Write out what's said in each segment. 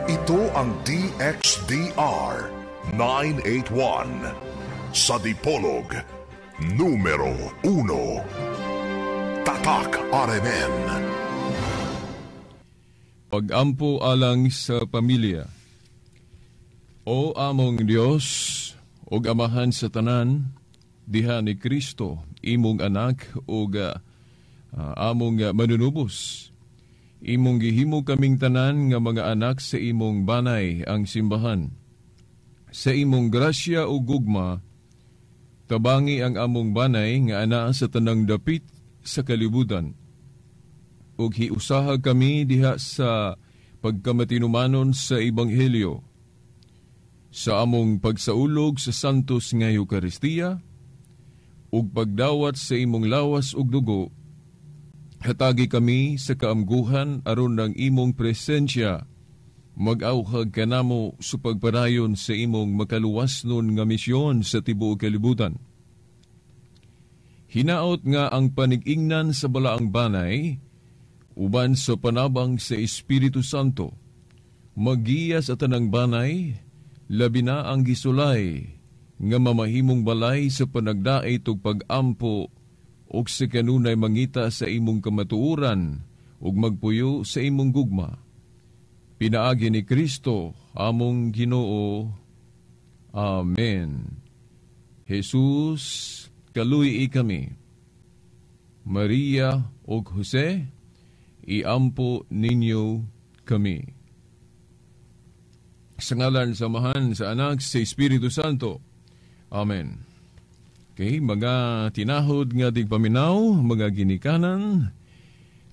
Ito ang DXDR 981 sa Dipolog, numero 1. Tatak RMN. Pag-ampo alang sa pamilya. O among Dios, ug Amahan sa tanan, diha ni Kristo, imong anak ug among manunubos. Imong gihimo kaming tanan nga mga anak sa imong banay, ang simbahan. Sa imong grasya ug gugma, tabangi ang among banay nga anaa sa tanang dapit sa kalibutan. Ug hiusaha kami diha sa pagkamatinumanon sa Ebanghelyo. Sa among pagsaulog sa Santos nga Eukaristiya, ug pagdawat sa imong lawas ug dugo, hatagi kami sa kaamguhan aron ang imong presensya mag-awhag kanamo sa pagpadayon sa imong makaluwasnon nga misyon sa tibuok kalibutan. Hinaot nga ang panig-ingnan sa balaang banay, uban sa panabang sa Espiritu Santo, magiya sa tanang banay, labi na ang gisulay, nga mamahimong balay sa panagdait ug pag-ampo, ug sa kanunay mangita sa imong kamatuoran, ug magpuyo sa imong gugma. Pinaagi ni Kristo, among Ginoo. Amen. Jesus, kaluy-i kami. Maria ug Jose, iampo ninyo kami. Sa ngalan sa Amahan, sa Anak, sa Espiritu Santo. Amen. Okay, mga tinahod nga tigpaminaw, mga ginikanan,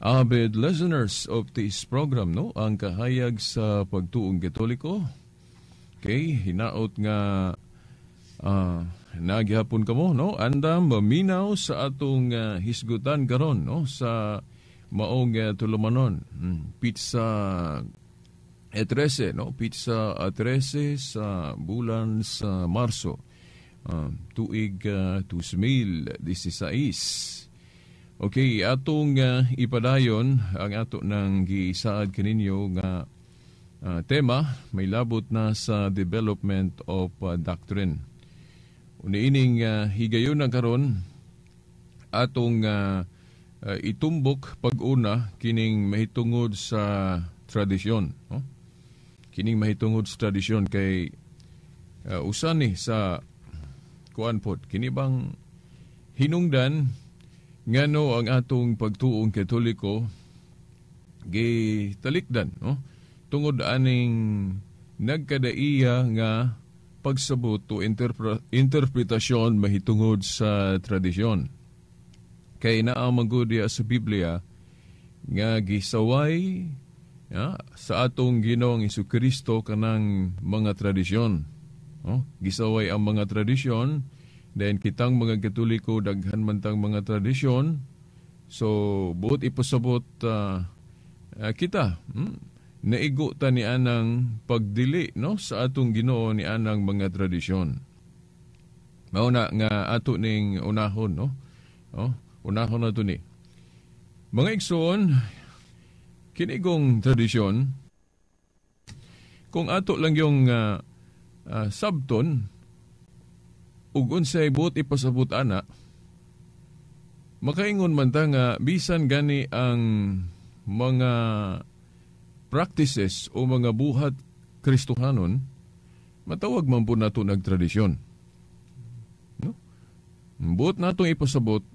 avid listeners of this program, no? Ang Kahayag sa Pagtuong Katoliko. Okay, hinaot nga nagihapon kamo, no? Andam maminaw sa atong hisgutan karon, no? Sa maong tulumanon. Petsa 13, no? Petsa 13 sa bulan sa Marso. Tuig 2016. Okay, atong ipadayon ang ato nang gisaad kaninyo nga tema may labot na sa development of doctrine. Uniining higayon na karon atong itumbok pag-una kining mahitungod sa tradisyon, no? Kining mahitungod sa tradisyon kay usan ni sa kuan pod kini bang hinungdan ngano ang atong pagtuong Katoliko gitalikdan, no? Tungod aning nagkadaiya nga pagsabot o interpretasyon mahitungod sa tradisyon. Kay naa man gud diya sa Biblia nga gisaway ya, sa atong Ginoong Hesukristo kanang mga tradisyon. No? Gisaway ang mga tradisyon, then kitang mga Katoliko daghan man tang mga tradisyon. So buot ipasabot kita, naigo ta ni anang pagdili, no, sa atong Ginoo ni anang mga tradisyon. Mao na nga ato ning unahon, no? Oh, unahon nato ni. Mga igsoon, kinigong tradisyon, kung ato lang yung sabton ug unsay buot ipasabot ana, makaingon man ta nga bisan gani ang mga practices o mga buhat Kristohanon, matawag man po nato nagtradisyon. No? Buot natong ipasabot,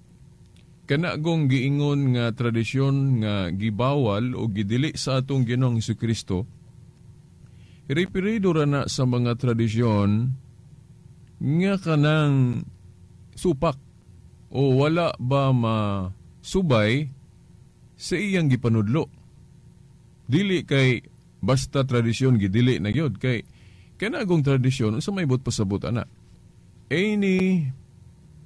kanagong giingon nga tradisyon nga gibawal o gidili sa atong Ginoong Hesukristo, referido ra na sa mga tradisyon nga kanang supak o wala ba masubay sa iyang gipanudlo. Dili kay basta tradisyon gidili na gyud, kay kanagong tradisyon unsa may buot pasabot ana? Any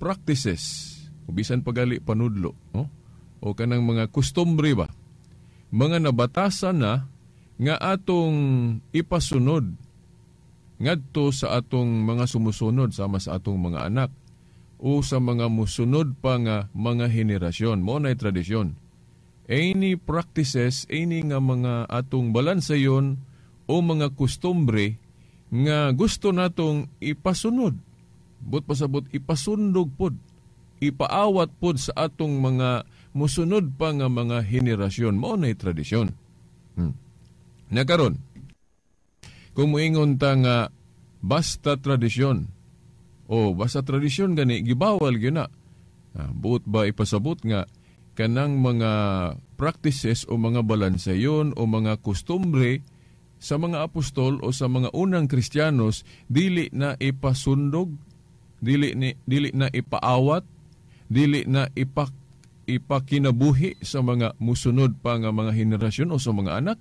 practices o bisan pagali panudlo, no? O kanang mga kustombre ba, mga nabatasan na nga atong ipasunod ngadto sa atong mga sumusunod sama sa atong mga anak o sa mga musunod pa nga mga henerasyon. Mao nay tradisyon. Any practices, any nga mga atong balansayon o mga kustumbre nga gusto natong ipasunod. But pasabot ipasundog pod, ipaawat pod sa atong mga musunod pa nga mga henerasyon. Mao nay tradisyon. Nakaron, kung moingon ta nga basta tradisyon, o basta tradisyon gani gibawal gyud na. Buot ba ipasabot nga kanang mga practices o mga balansayon o mga kustumbre sa mga apostol o sa mga unang Kristiyanos dili na ipasundog, dili na ipaawat, dili na ipakinabuhi sa mga musunod pa nga mga henerasyon o sa mga anak?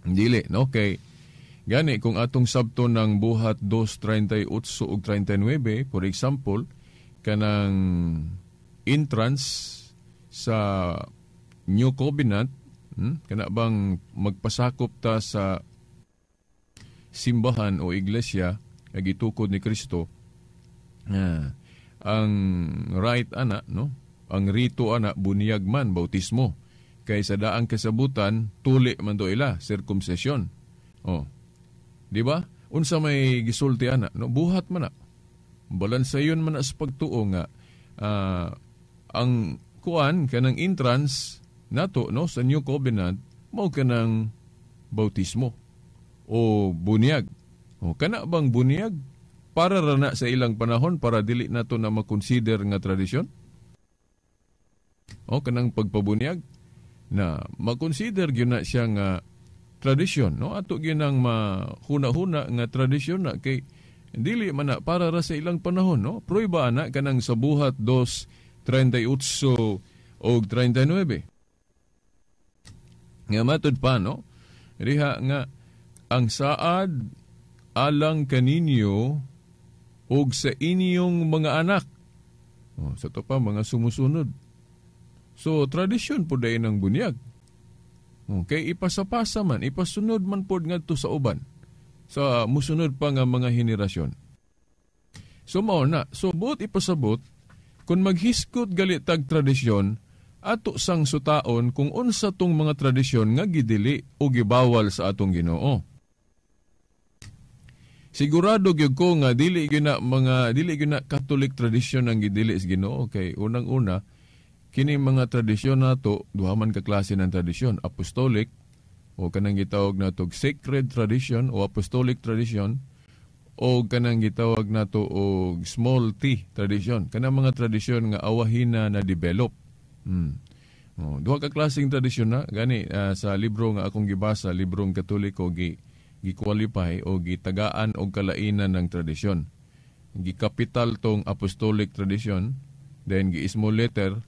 Dili, no? Kay gani kung atong sabto ng Buhat 2:38 ug 39, for example, kanang entrance sa New Covenant, kana bang magpasakop ta sa simbahan o iglesia nga gitukod ni Kristo, ang right ana, no? Ang rito ana bunyag man, bautismo. Kay sa daang kasabutan tuli man do ila circumcision. Oh. Di ba? Unsa may gisulti ana, no? Buhat man na. Balansayon man na sa pagtuo nga ang kuan kanang entrance nato, no, sa New Covenant mao kanang bautismo o bunyag. O kana bang bunyag para ra na sa ilang panahon para dili nato na makonsider nga tradisyon? O kanang pagpabunyag na makonsider gyud na siya nga tradisyon, no? Ato gyud nang mahuna-huna nga tradisyon na kay dili man na para ra sa ilang panahon, no? Prueba ana kanang sa Buhat 2:38 og 39. Nga matud pa, no? Riha nga ang saad alang kaninyo og sa inyong mga anak. O, sa to pa mga sumusunod. So tradisyon po dahil ng bunyag. Okay, ipasapasa man, ipasunod man pod ngadto sa uban, sa musunod pa nga mga henerasyon. So mao na, so buot ipasabot, kung maghiskot gali tag tradisyon, ato sang sutaon kung unsa tong mga tradisyon nga gidili o gibawal sa atong Ginoo. Sigurado gyud ko nga dili gyud na mga dili gyud na Catholic tradisyon ang gidili sa Ginoo kay unang-una kini mga tradisyon nato duha man ka klase ng tradisyon, apostolic o kanang gitawag nato sacred tradition o apostolic tradition o kanang gitawag nato og small t tradition, kanang mga tradisyon nga awahina na develop. Oh, duha ka klaseng tradisyon na gani sa libro nga akong gibasa, librong Katoliko, gi-qualify o gitagaan og kalainan ng tradisyon. Gikapital tong apostolic tradition, then gi-small letter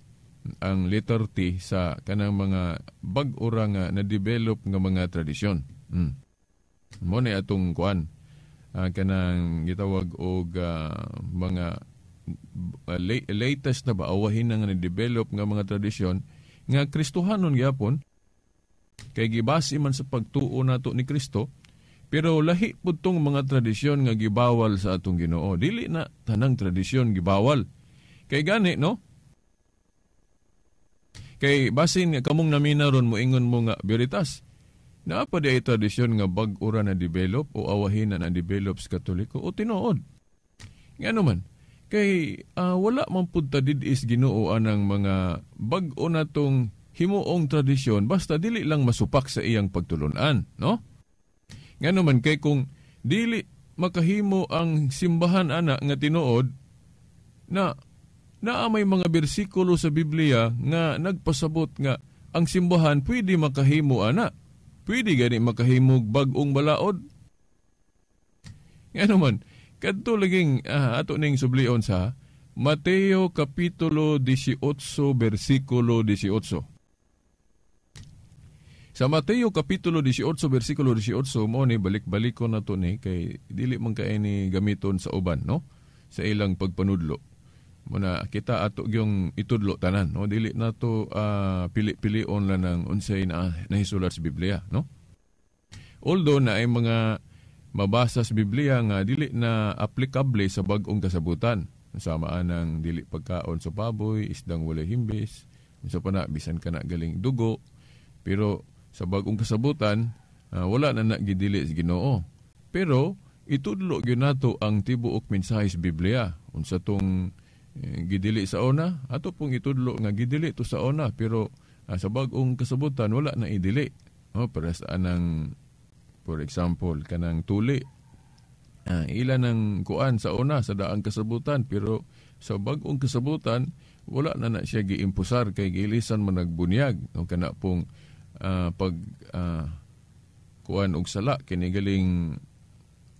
ang letter T sa kanang mga bag-o ra nga na-develop nga mga tradisyon. Mo ni atong kuan, kanang gitawag og mga latest na ba awahin na nga na-develop nga mga tradisyon nga Kristohanon gyapon kay gibase man sa pagtuo nato ni Kristo, pero lahi pud tong mga tradisyon nga gibawal sa atong Ginoo. Dili na tanang tradisyon gibawal. Kay gani, no? Kay basin kamong namina ron moingon mo nga Veritas, naa pa di ay tradisyon nga bag-o ra na develop o awahin na na-develop sa Katoliko o tinuod. Ngano man, kay wala man pud ta didis Ginoo anang mga bag-o na tong himuong tradisyon basta dili lang masupak sa iyang pagtulunan, no? Ngano man kay kung dili makahimo ang simbahan ana nga tinuod na naa may mga bersikulo sa Biblia nga nagpasabot nga ang simbahan pwede makahimo ana. Pwede gani makahimog bag-ong balaod. Ngano man, kadto laging ato ning sublion sa Mateo Kapitulo 18 versikulo 18. Sa Mateo Kapitulo 18 versikulo 18 mo ni balik-baliko na to ni kay dili man kay ni gamiton sa uban, no? Sa ilang pagpanudlo. Muna kita ato gyung itudlo tanan, no? Dili na to pili-pilion lang ng unsay na nahisulat sa Biblia, no? Although na ay mga mabasa sa Biblia nga dili na aplikable sa bag-ong kasabutan. Samaan ang dili pagkaon sa baboy, isdang walay himbis, unsa pa na bisan ka na galing dugo, pero sa bag-ong kasabutan Wala na na gidili sa Ginoo. Pero itudlo gyud nato ang tibuok mensahe sa Biblia. Unsa tong gidili sa una, ato pong itudlo nga gidili to sa una, pero sa bag-ong kasabutan wala na idili. Oh, para sa anang, for example, kanang tuli. Ila ng kuan sa una sa daang kasabutan, pero sa bag-ong kasabutan wala na na siya giimpusar kay giilisan man nagbunyag o kana pong pag kuan og sala kini galing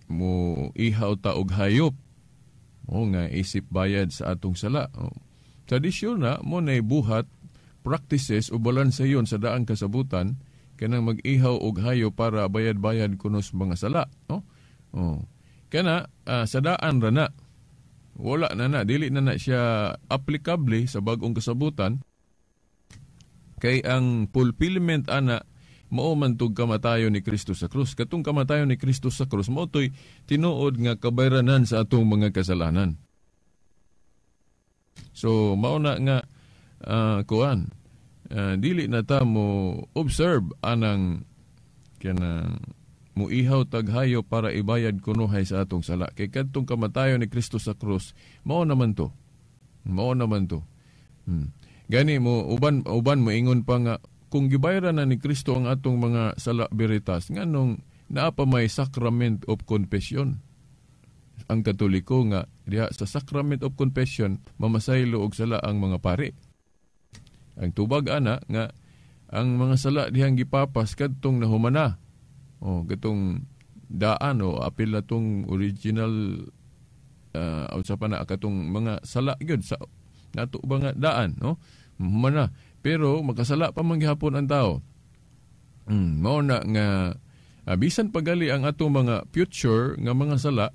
mo ihaw ta og hayop o nga isip bayad sa atong sala. O, tradisyon na mo na buhat practices o balansayon sa daang kasabutan kanang mag-ihaw og hayop para bayad-bayad kuno sa mga sala, no? Oh. Kana sa daan ra na. Wala na na, dili na na siya applicable sa bag-ong kasabutan kay ang fulfillment ana mao man tug kamatayon ni Kristo sa krus. Katong kamatayon ni Kristo sa krus mao toy tinuod nga kabayranan sa atong mga kasalanan. So mao na nga kuan dili na ta mo observe anang kanang muihaw taghayo para ibayad kunuhay sa atong sala. Kay kadtong kamatayon ni Kristo sa krus, mao naman to. Mao naman to. Gani mo uban uban moingon pa nga kung gibayaran na ni Kristo ang atong mga sala veritas, nganong naa pa may sacrament of confession? Ang Katoliko nga diha sa sacrament of confession mamasaylo og sala ang mga pari. Ang tubag ana nga ang mga sala dihang gipapas kadtong nahumana. O katong daan o apil na tong original unsa pa na katong mga sala gyud sa nato ba nga daan, no? Humana. Pero makasala pa man gihapon ang tao. Mao na nga bisan pagali ang atong mga future nga mga sala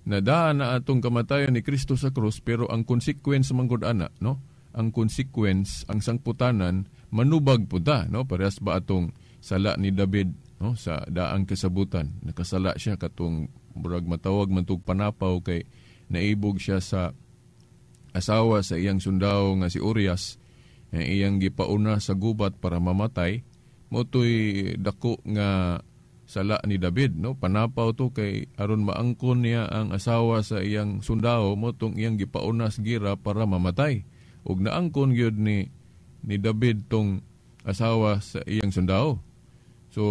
na daan na atong kamatayon ni Kristo sa krus, pero ang consequence man gud ana, no? Ang consequence, ang sangputanan manubag pud ta, no? Parehas ba atong sala ni David, no? Sa daang kasabutan, nakasala siya katong murag matawag man tug panapaw kay naibog siya sa asawa sa iyang sundao nga si Urias, iyang gipauna sa gubat para mamatay. Mao to'y dako nga sala ni David, no? Panapaw to kay aron maangkon niya ang asawa sa iyang sundao, mo tong iyang gipauna sa gira para mamatay. Ug naangkon gyud ni David tong asawa sa iyang sundao. So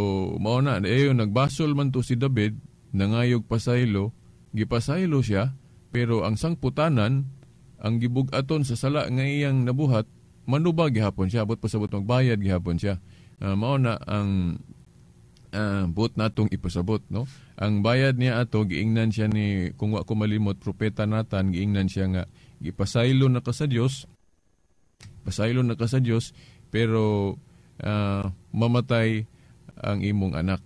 mao na ayo nagbasol man to si David, nangayog pasaylo, gipasaylo siya, pero ang sangputanan, ang gibug-aton sa sala nga iyang nabuhat, manubag gihapon siya, abot pasabot magbayad gihapon siya. Mao na ang buot natong ipasabot, no? Ang bayad niya ato giingnan siya ni, kung wa ko malimot, propeta Nathan, giingnan siya nga gipasaylo na ka sa Dios, pasaylo na ka sa Dios, pero mamatay ang imong anak.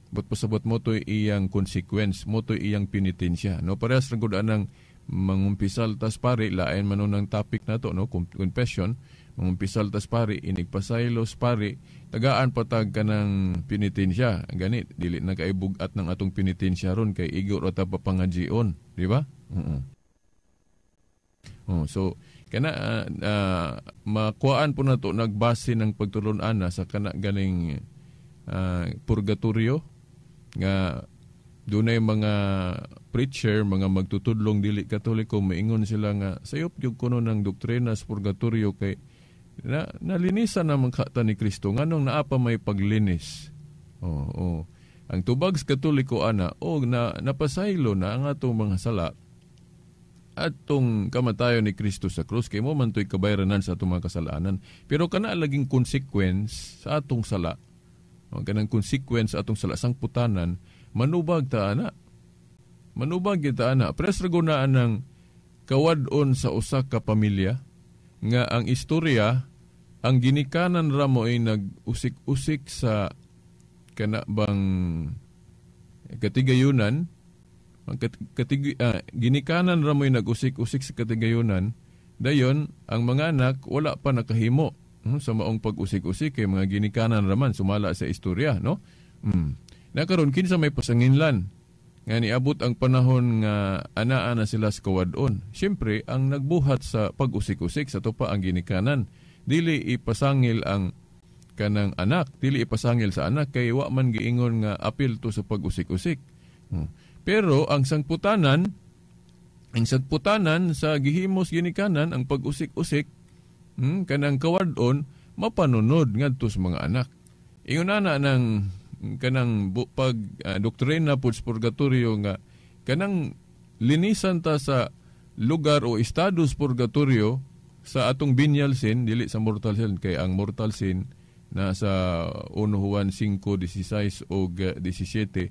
Buot pasabot mo to'y iyang consequence, mo to'y iyang penitensya, no? Parehas ra gud anang mangumpisal tas pari, lain man ng topic na to, no? Confession, mangumpisal tas pari, inigpasaylo pari, tagaan patag ka ng penitensya. Gani, dili na kaibugat ng atong penitensya ron kay igo ra ta papangajion, di ba? Oo. Oh, so kana makuhaan po na to nagbase ng pagtulon-an na sa kana ganing purgatorio nga dunay mga preacher, mga magtutudlong dili Katoliko, maingon sila nga sayop gyud kuno ng doktrina sa purgatorio kay na, nalinisan na man ka ta ni Kristo, nganong naa pa may paglinis. Oh, oh. Ang tubag sa Katoliko ana og na napasaylo na ang atong mga sala atong kamatayon ni Kristo sa krus kay mo man to'y kabayranan sa atong mga kasalanan. Pero kana laging consequence sa atong sala. O, kanang consequence sa atong sala sangputanan, manubag ta ana. Manubag gyud ta ana. Pres ra na ang kawad-on sa usa ka pamilya nga ang istorya ang ginikanan ra mo ay nag-usik-usik sa kana bang katigayunan, ang ginikanan ra mo'y nag-usik-usik sa katigayunan, dayon ang mga anak wala pa nakahimo sa maong pag-usik-usik kay mga ginikanan raman sumala sa istorya, no? Nakaron kinsa may pasanginlan nga niabot ang panahon nga anaa na sila sa kawad-on. Siyempre, ang nagbuhat sa pag-usik-usik sa tupa ang ginikanan. Dili ipasangil ang kanang anak, dili ipasangil sa anak kay wa man giingon nga apil to sa pag-usik-usik. Pero ang sangputanan sa gihimos ginikanan ang pag-usik-usik, kanang kawad-on mapanunod ngadto sa mga anak. Ingon ana ng kanang pag doktrina pud sa purgatorio nga kanang linisan ta sa lugar o estado sa purgatorio sa atong venial sin, dili sa mortal sin, kay ang mortal sin nasa 1 Juan 5:16 og 17,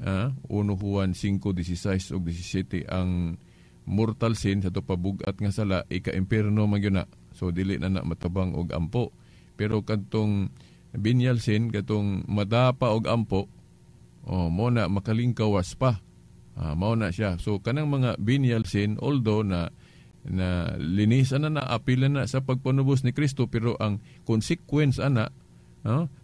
1 Juan 5:16 og 17 ang mortal sin sa to pabugat nga sala, ika-impierno man gyud na. So dili na na matabang og ampo. Pero kadtong venial sin, katong madapa og ampo, oh, mo na makalingkawas pa. Mao na siya. So kanang mga venial sin, although na na linisan na na, apila na sa pagpanubos ni Kristo, pero ang consequence ana,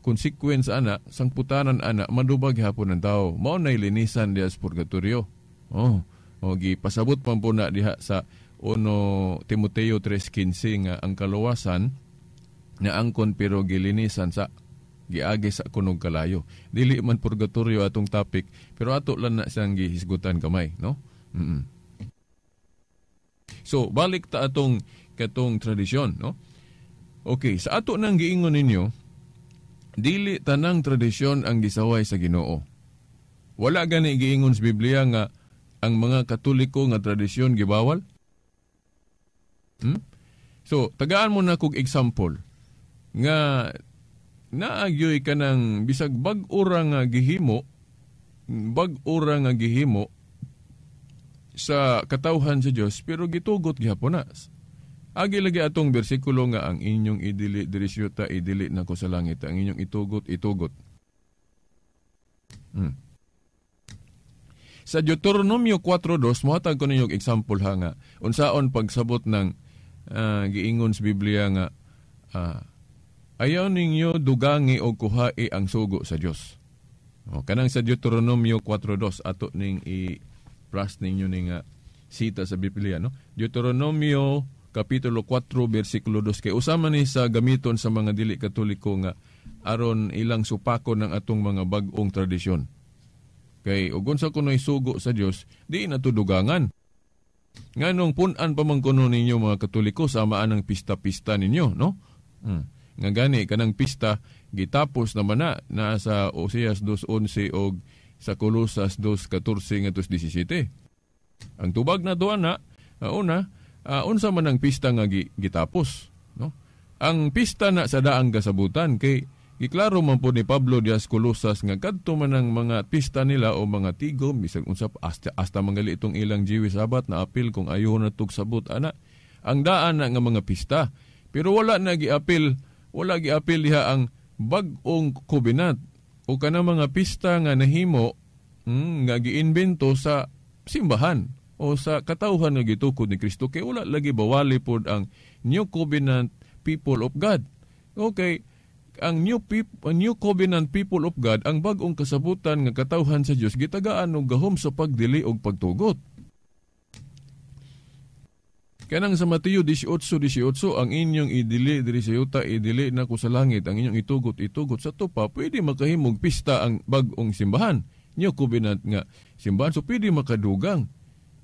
consequence ana, sangputanan ana, madubag hapon ng tao. Mao na linisan diha sa purgatorio. Oh, o gipasabot man po na diha sa 1 Timoteo 3:15 nga ang kaluwasan na angkon pero gilinisan sa giagi sa kunog kalayo. Dili man purgatorio atong topic, pero ato lang na siyang gihisgutan kamay, no? So, balik ta atong katong tradisyon, no? Okay, sa ato nang giingon ninyo, dili tanang tradisyon ang gisaway sa Ginoo. Wala gani giingon sa Biblia nga ang mga Katoliko nga tradisyon gibawal? So, tagaan mo na kog example nga naagyoy ka ng bisag bag-o ra nga gihimo, bag-o ra nga gihimo sa katawhan sa Dios, pero gitugot gihapon na. Agi lagi atong bersikulo nga ang inyong idili diri sa yuta, idili nako sa langit, ang inyong itugot, itugot. Sa Deuteronomio 4:2, mohatag ko ninyo example ha nga unsaon pagsabot ng giingon sa Biblia nga ayaw ninyo dugangi o kuhai ang sugo sa Dios. O, kanang sa Deuteronomio 4:2, ato ning i-plus ninyo ning sita sa Biblia, no? Deuteronomio kapitulo 4 bersikulo 2, kay usama ni sa gamiton sa mga dili Katoliko nga aron ilang supako ng atong mga bag-ong tradisyon. Kay ug unsa kuno'y sugo sa Dios, di na to dugangan. Nganong pun-an pa man kuno ninyo mga Katoliko sama ang pista-pista ninyo, no? Nga gani kanang pista gitapos naman na naa sa Oseas 2:11 og sa Kolosas 2:14 ngadto 17. Ang tubag na doon na, una, unsa man ang pista nga gitapos, no? Ang pista na sa daang kasabutan kay giklaro man po ni Pablo dias Kolosas nga kadto man ang mga pista nila o mga tigom bisag unsa hasta, hasta mangali itong ilang Jewish Sabbath na apil kung ayaw na tug sabot ana. Ang daan na nga mga pista, pero wala na giapil, wala giapil diha ang bag-ong covenant o kanang mga pista nga nahimo, nga giimbento sa simbahan o sa katawhan nga gitukod ni Kristo, kay wala lagi bawali pod ang New Covenant people of God. Okay, ang New Covenant people of God, ang bag-ong kasabutan nga katawhan sa Dios, gitagaan og gahom sa pagdili og pagtugot. Kanang sa Mateo 18:18, ang inyong idili diri sa yuta, idili na ko sa langit, ang inyong itugot, itugot sa tupa, pwede makahimog pista ang bag-ong simbahan. New Covenant nga simbahan, so pwede makadugang.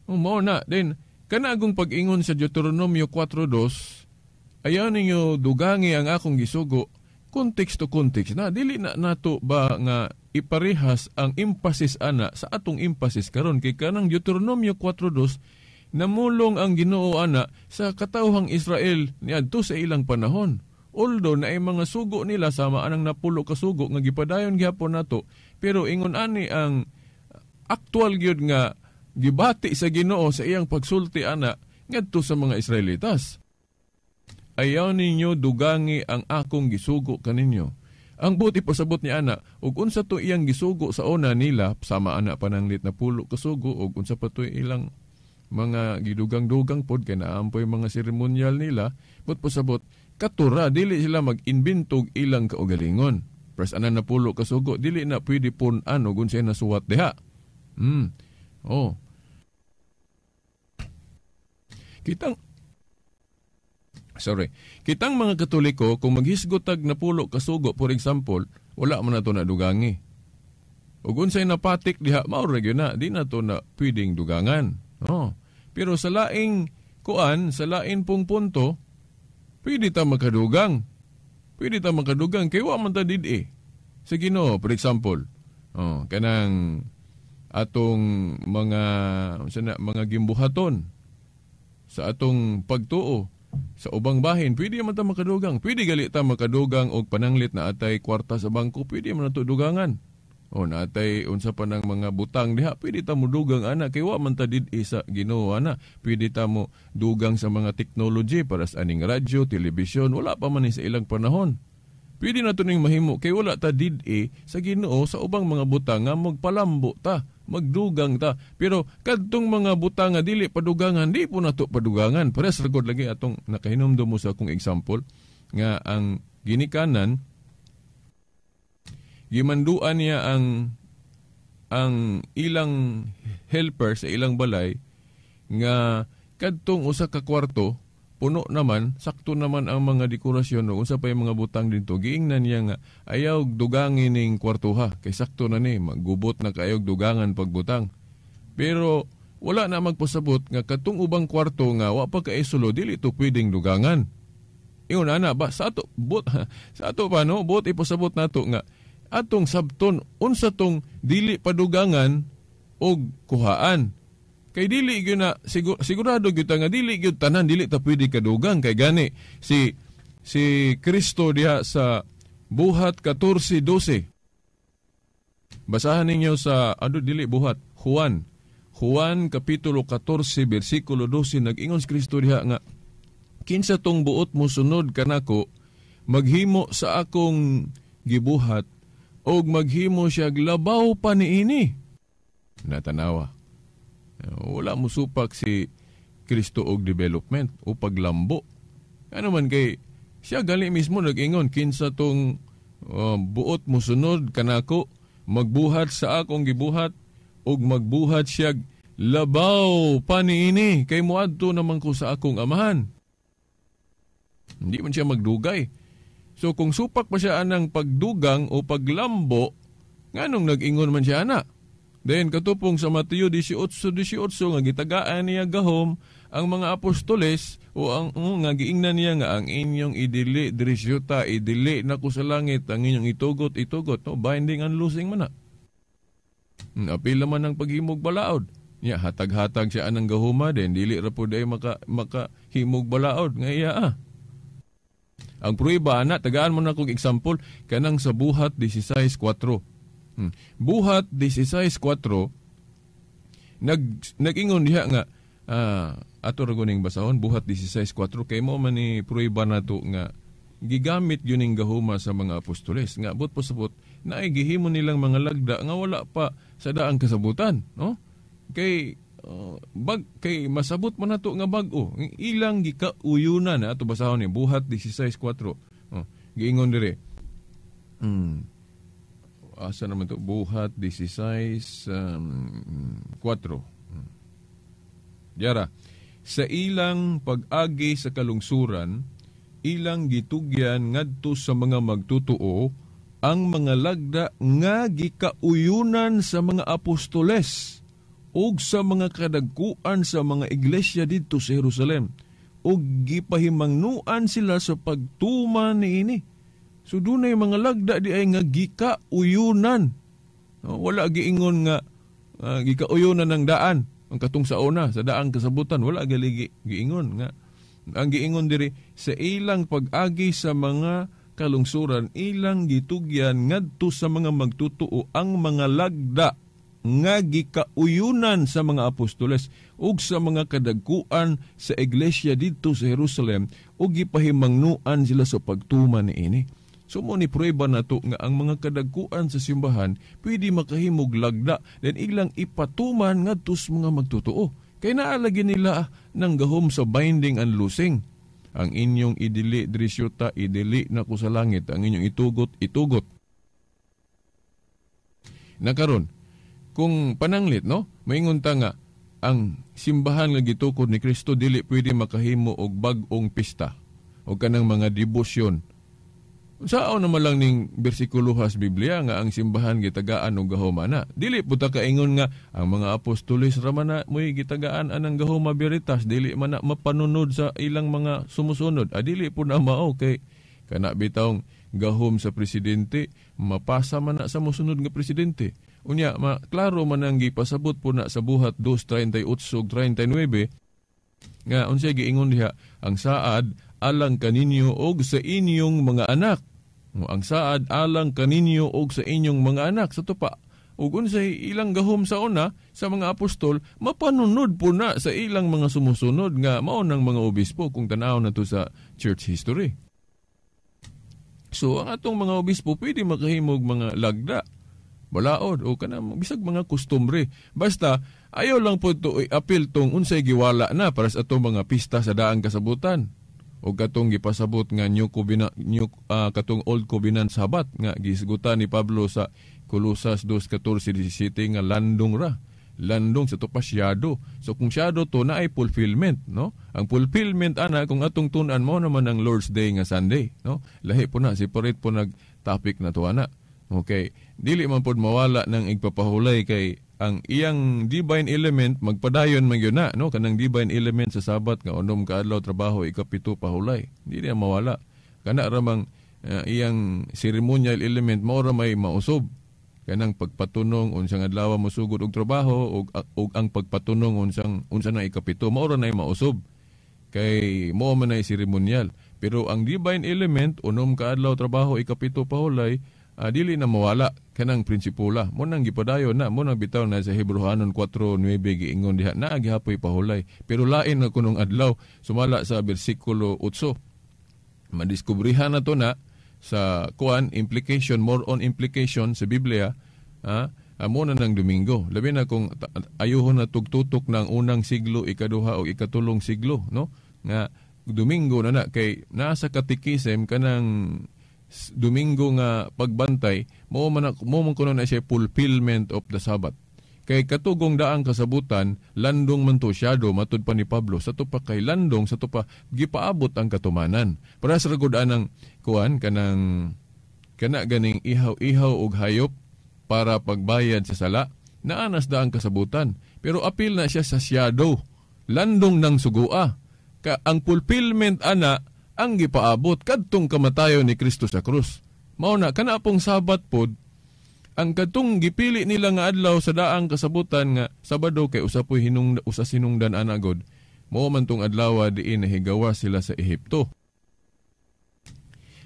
O, mao na. Then, kanagong pag-ingon sa Deuteronomio 4:2, ayaw ninyo dugangi ang akong gisugo, context to context na. Dili na nato ba nga iparehas ang emphasis ana sa atong emphasis karon, kay kanang Deuteronomio 4:2, namulong ang Ginoo ana sa katawhang Israel niadto sa ilang panahon. Although na ay mga sugo nila sama anang 10 ka sugo nga gipadayon gihapon nato, pero ingon ani ang aktual gyud nga gibati sa Ginoo sa iyang pagsulti ana ngadto sa mga Israelitas. Ayaw ninyo dugangi ang akong gisugo kaninyo. Ang buti pasabot ni ana, ug unsa to iyang gisugo sa una nila, sama ana pananglit 10 ka sugo, ug unsa pa to ilang mga gidugang-dugang pod kay naampoy mga seremonyal nila, but pasabot katura dili sila mag-imbentog ilang kaugalingon. Pres ana 10 ka sugo, dili na pwede pun-an ug unsay nasuwat diha. Oh. Kitang Sorry. Kitang mga Katoliko, kung maghisgot tag 10 ka sugo, for example, wala man nato na dugangi. Ug unsay napatik diha, mao ra gyud na, di na to na pwedeng dugangan. Oh. Pero sa laing kuan, sa lain pong punto, pwede ta makadugang. Pwede ta makadugang kay wa man ta did-e sa Ginoo, for example. Oh, kanang atong mga unsa na, mga gimbuhaton sa atong pagtuo sa ubang bahin, pwede man ta makadugang. Pwede gali ta makadugang og pananglit na atay kwarta sa bangko, pwede man nato dugangan. O natay unsa pa ng mga butang diha, pwede ta mo dugang ana kay wa man ta did-e sa Ginoo ana. Pwede ta mo dugang sa mga technology para sa aning radyo, telebisyon, wala pa man ni sa ilang panahon. Pwede na to ning mahimo kay wala ta did-e sa Ginoo sa ubang mga butang nga magpalambo ta, magdugang ta. Pero kadtong mga butang nga dili padugangan, di po nato padugangan. Pares ra gud lagi atong nakahinumdum mo sa akong example nga ang ginikanan gimanduan niya ang ilang helper sa ilang balay nga kadtong usa ka kwarto puno naman, sakto naman ang mga dekorasyon o unsa pa yung mga butang didto. Giingnan niya nga ayaw dugangin ning kwartuha kay sakto na ni, maggubot na kaayog dugangan pagbutang. Pero wala na magpasabot nga katong ubang kwarto nga wa pa kaisulo, dili to pwedeng dugangan. Ingon ana ba sa ato bot sa ato pa no, bot ipasabot nato nga atong sabton unsa tong dili padugangan og kuhaan. Kay dili gyud na sigurado gyud ta nga dili gyud tanan dili ta pwede kadugang kay gani si Kristo diha sa Buhat 14:12. Basahan ninyo sa ado dili buhat Juan. Juan kapitulo 14 bersikulo 12 nag-ingon si Kristo diha nga kinsa tong buot mosunod kanako maghimo sa akong gibuhat og maghimo siya labaw pa niini. Natanawa. Wala mo supak si Kristo og development o paglambo. Ano man kay siya gali mismo nag-ingon kinsa tong buot mosunod kanako magbuhat sa akong gibuhat og magbuhat siya labaw pa niini kay moadto naman ko sa akong amahan. Hindi man siya magdugay. So kung supak pa siya anang pagdugang o paglambo, nganong nag-ingon man siya ana? Then katupong sa Mateo 18:18 nga gitagaan niya gahom ang mga apostoles o ang nga giingnan niya nga ang inyong idili diri syuta, idili nako sa langit, ang inyong itugot, itugot, no, binding and loosing man na. Apila man ang paghimog balaod. Nya hatag-hatag siya anang gahuma din dili ra pud ay makahimog balaod nga iya ah. Ang prueba ana, tagaan mo na kog example kanang sa Buhat 16:4. Buhat 16:4 nag-ingon diha nga ato ra guning basahon Buhat 16:4 kay mo man ni prueba nato nga gigamit gyud ning gahuma sa mga apostoles nga but pasabot naay gihimo nilang mga lagda nga wala pa sa daang kasabutan, no? Kay kay masabot man nato nga bag-o ilang gikauyunan na ato basahon ni Buhat 16:4. Oh, giingon dire. Asa naman to? Buhat 16:4. Yara, sa ilang pag-agi sa kalungsuran, ilang gitugyan ngadto sa mga magtutuo ang mga lagda nga gikauyunan sa mga apostoles ug sa mga kadagkuan sa mga iglesia didto sa Jerusalem ug gipahimangnuan sila sa pagtuman niini. So dunay mga lagda di ay nga gikauyunan. No, wala giingon nga gikauyunan ng daan ang katong sa una sa daang kasabutan, wala gali giingon nga ang giingon diri sa ilang pag-agi sa mga kalungsuran ilang gitugyan ngadto sa mga magtutuo ang mga lagda nga gikauyunan sa mga apostoles ug sa mga kadagkuan sa iglesia didto sa Jerusalem ug gipahimangnuan sila sa pagtuman niini. So mo ni prueba nato nga ang mga kadagkuan sa simbahan pwede makahimog lagda then ilang ipatuman ngadto sa mga magtotoo. Kay naalagi nila ng gahom sa binding and loosing. Ang inyong idili diri syuta, idili na ko sa langit, ang inyong itugot, itugot. Nakaron, kung pananglit, no, maingon ta nga ang simbahan nga gitukod ni Kristo dili pwede makahimo og bag-ong pista. o kanang mga debosyon. Unsaon naman lang ning bersikulohas Biblia nga ang simbahan gitagaan og gahom ana? Dili po ta kaingon nga ang mga apostoles ra man na mo'y gitagaan anang gahom veritas, dili man na mapanunod sa ilang mga sumusunod. Ah, dili po na mao kay kana bitawng gahom sa presidente mapasa man na sa mosunod nga presidente. Unya, ma klaro man ang gipasabot po na sa Buhat 2:38 ug 39 nga unsay giingon diha, ang saad alang kaninyo og sa inyong mga anak. Ang saad alang kaninyo og sa inyong mga anak. Sa tupa, ug unsay ilang gahom sa una sa mga apostol, mapanunod po na sa ilang mga sumusunod nga mao nang mga obispo kung tan-aw na to sa church history. So ang atong mga obispo pwede makahimog mga lagda, balaod o kanang bisag mga kustumbre. Basta ayaw lang po to i-appeal tong unsay giwala na para sa atong mga pista sa daang kasabutan o katong gipasabot nga new covenant, new, katong old covenant Sabat nga gisgutan ni Pablo sa Kolosas 2:14-17 nga landong ra. Landong sa to pa shadow. So kung shadow to na ay fulfillment, no? Ang fulfillment ana kung atong tun-an mo naman ang Lord's Day nga Sunday, no? Lahi po na, separate po nag topic na to ana. Okay, dili man pod mawala ng igpapahulay kay ang iyang divine element magpadayon man gyud na, no? Kanang divine element sa Sabat nga unom ka adlaw trabaho, ikapito pahulay. Dili na mawala. Kana ra mang iyang ceremonial element mao ra may mausob. Kanang pagpatunong unsang adlaw mosugod og trabaho ug ang pagpatunong unsang unsa na ikapito mao ra nay mausob. Kay mao man nay ceremonial. Pero ang divine element unom ka adlaw trabaho, ikapito pahulay, dili na mawala kanang prinsipula. Mo nang gipadayon na, mo nang bitaw na sa Hebreohanon 4:9 giingon diha na gihapoy pahulay. Pero lain na kunong adlaw sumala sa bersikulo 8. Madiskubrihan na to na sa kuan implication, more on implication sa Biblia, mo na ng Domingo. Labi na kung ayuhon na tugtutok ng unang siglo, ikaduha o ikatulong siglo, no? Nga Domingo na na kay nasa katikisem kanang Domingo nga pagbantay, mo man kuno na siya fulfillment of the Sabbath. Kay katugong daang kasabutan, landong man to shadow, matud pa ni Pablo, sa to pa kay landong, sa to pa gipaabot ang katumanan. Para sa ragod anang kuan kanang kana ganing ihaw-ihaw og hayop para pagbayad sa sala, naanas daang kasabutan. Pero apil na siya sa shadow, landong ng sugua. Ka ang fulfillment ana ang gipaabot kadtong kamatayon ni Kristo sa krus. Mao na kana pong Sabat pod ang kadtong gipili nila nga adlaw sa daang kasabutan nga Sabado kay usa poy hinung usa sinungdan ana god. Mao man tong adlaw diin nahigawa sila sa Ehipto.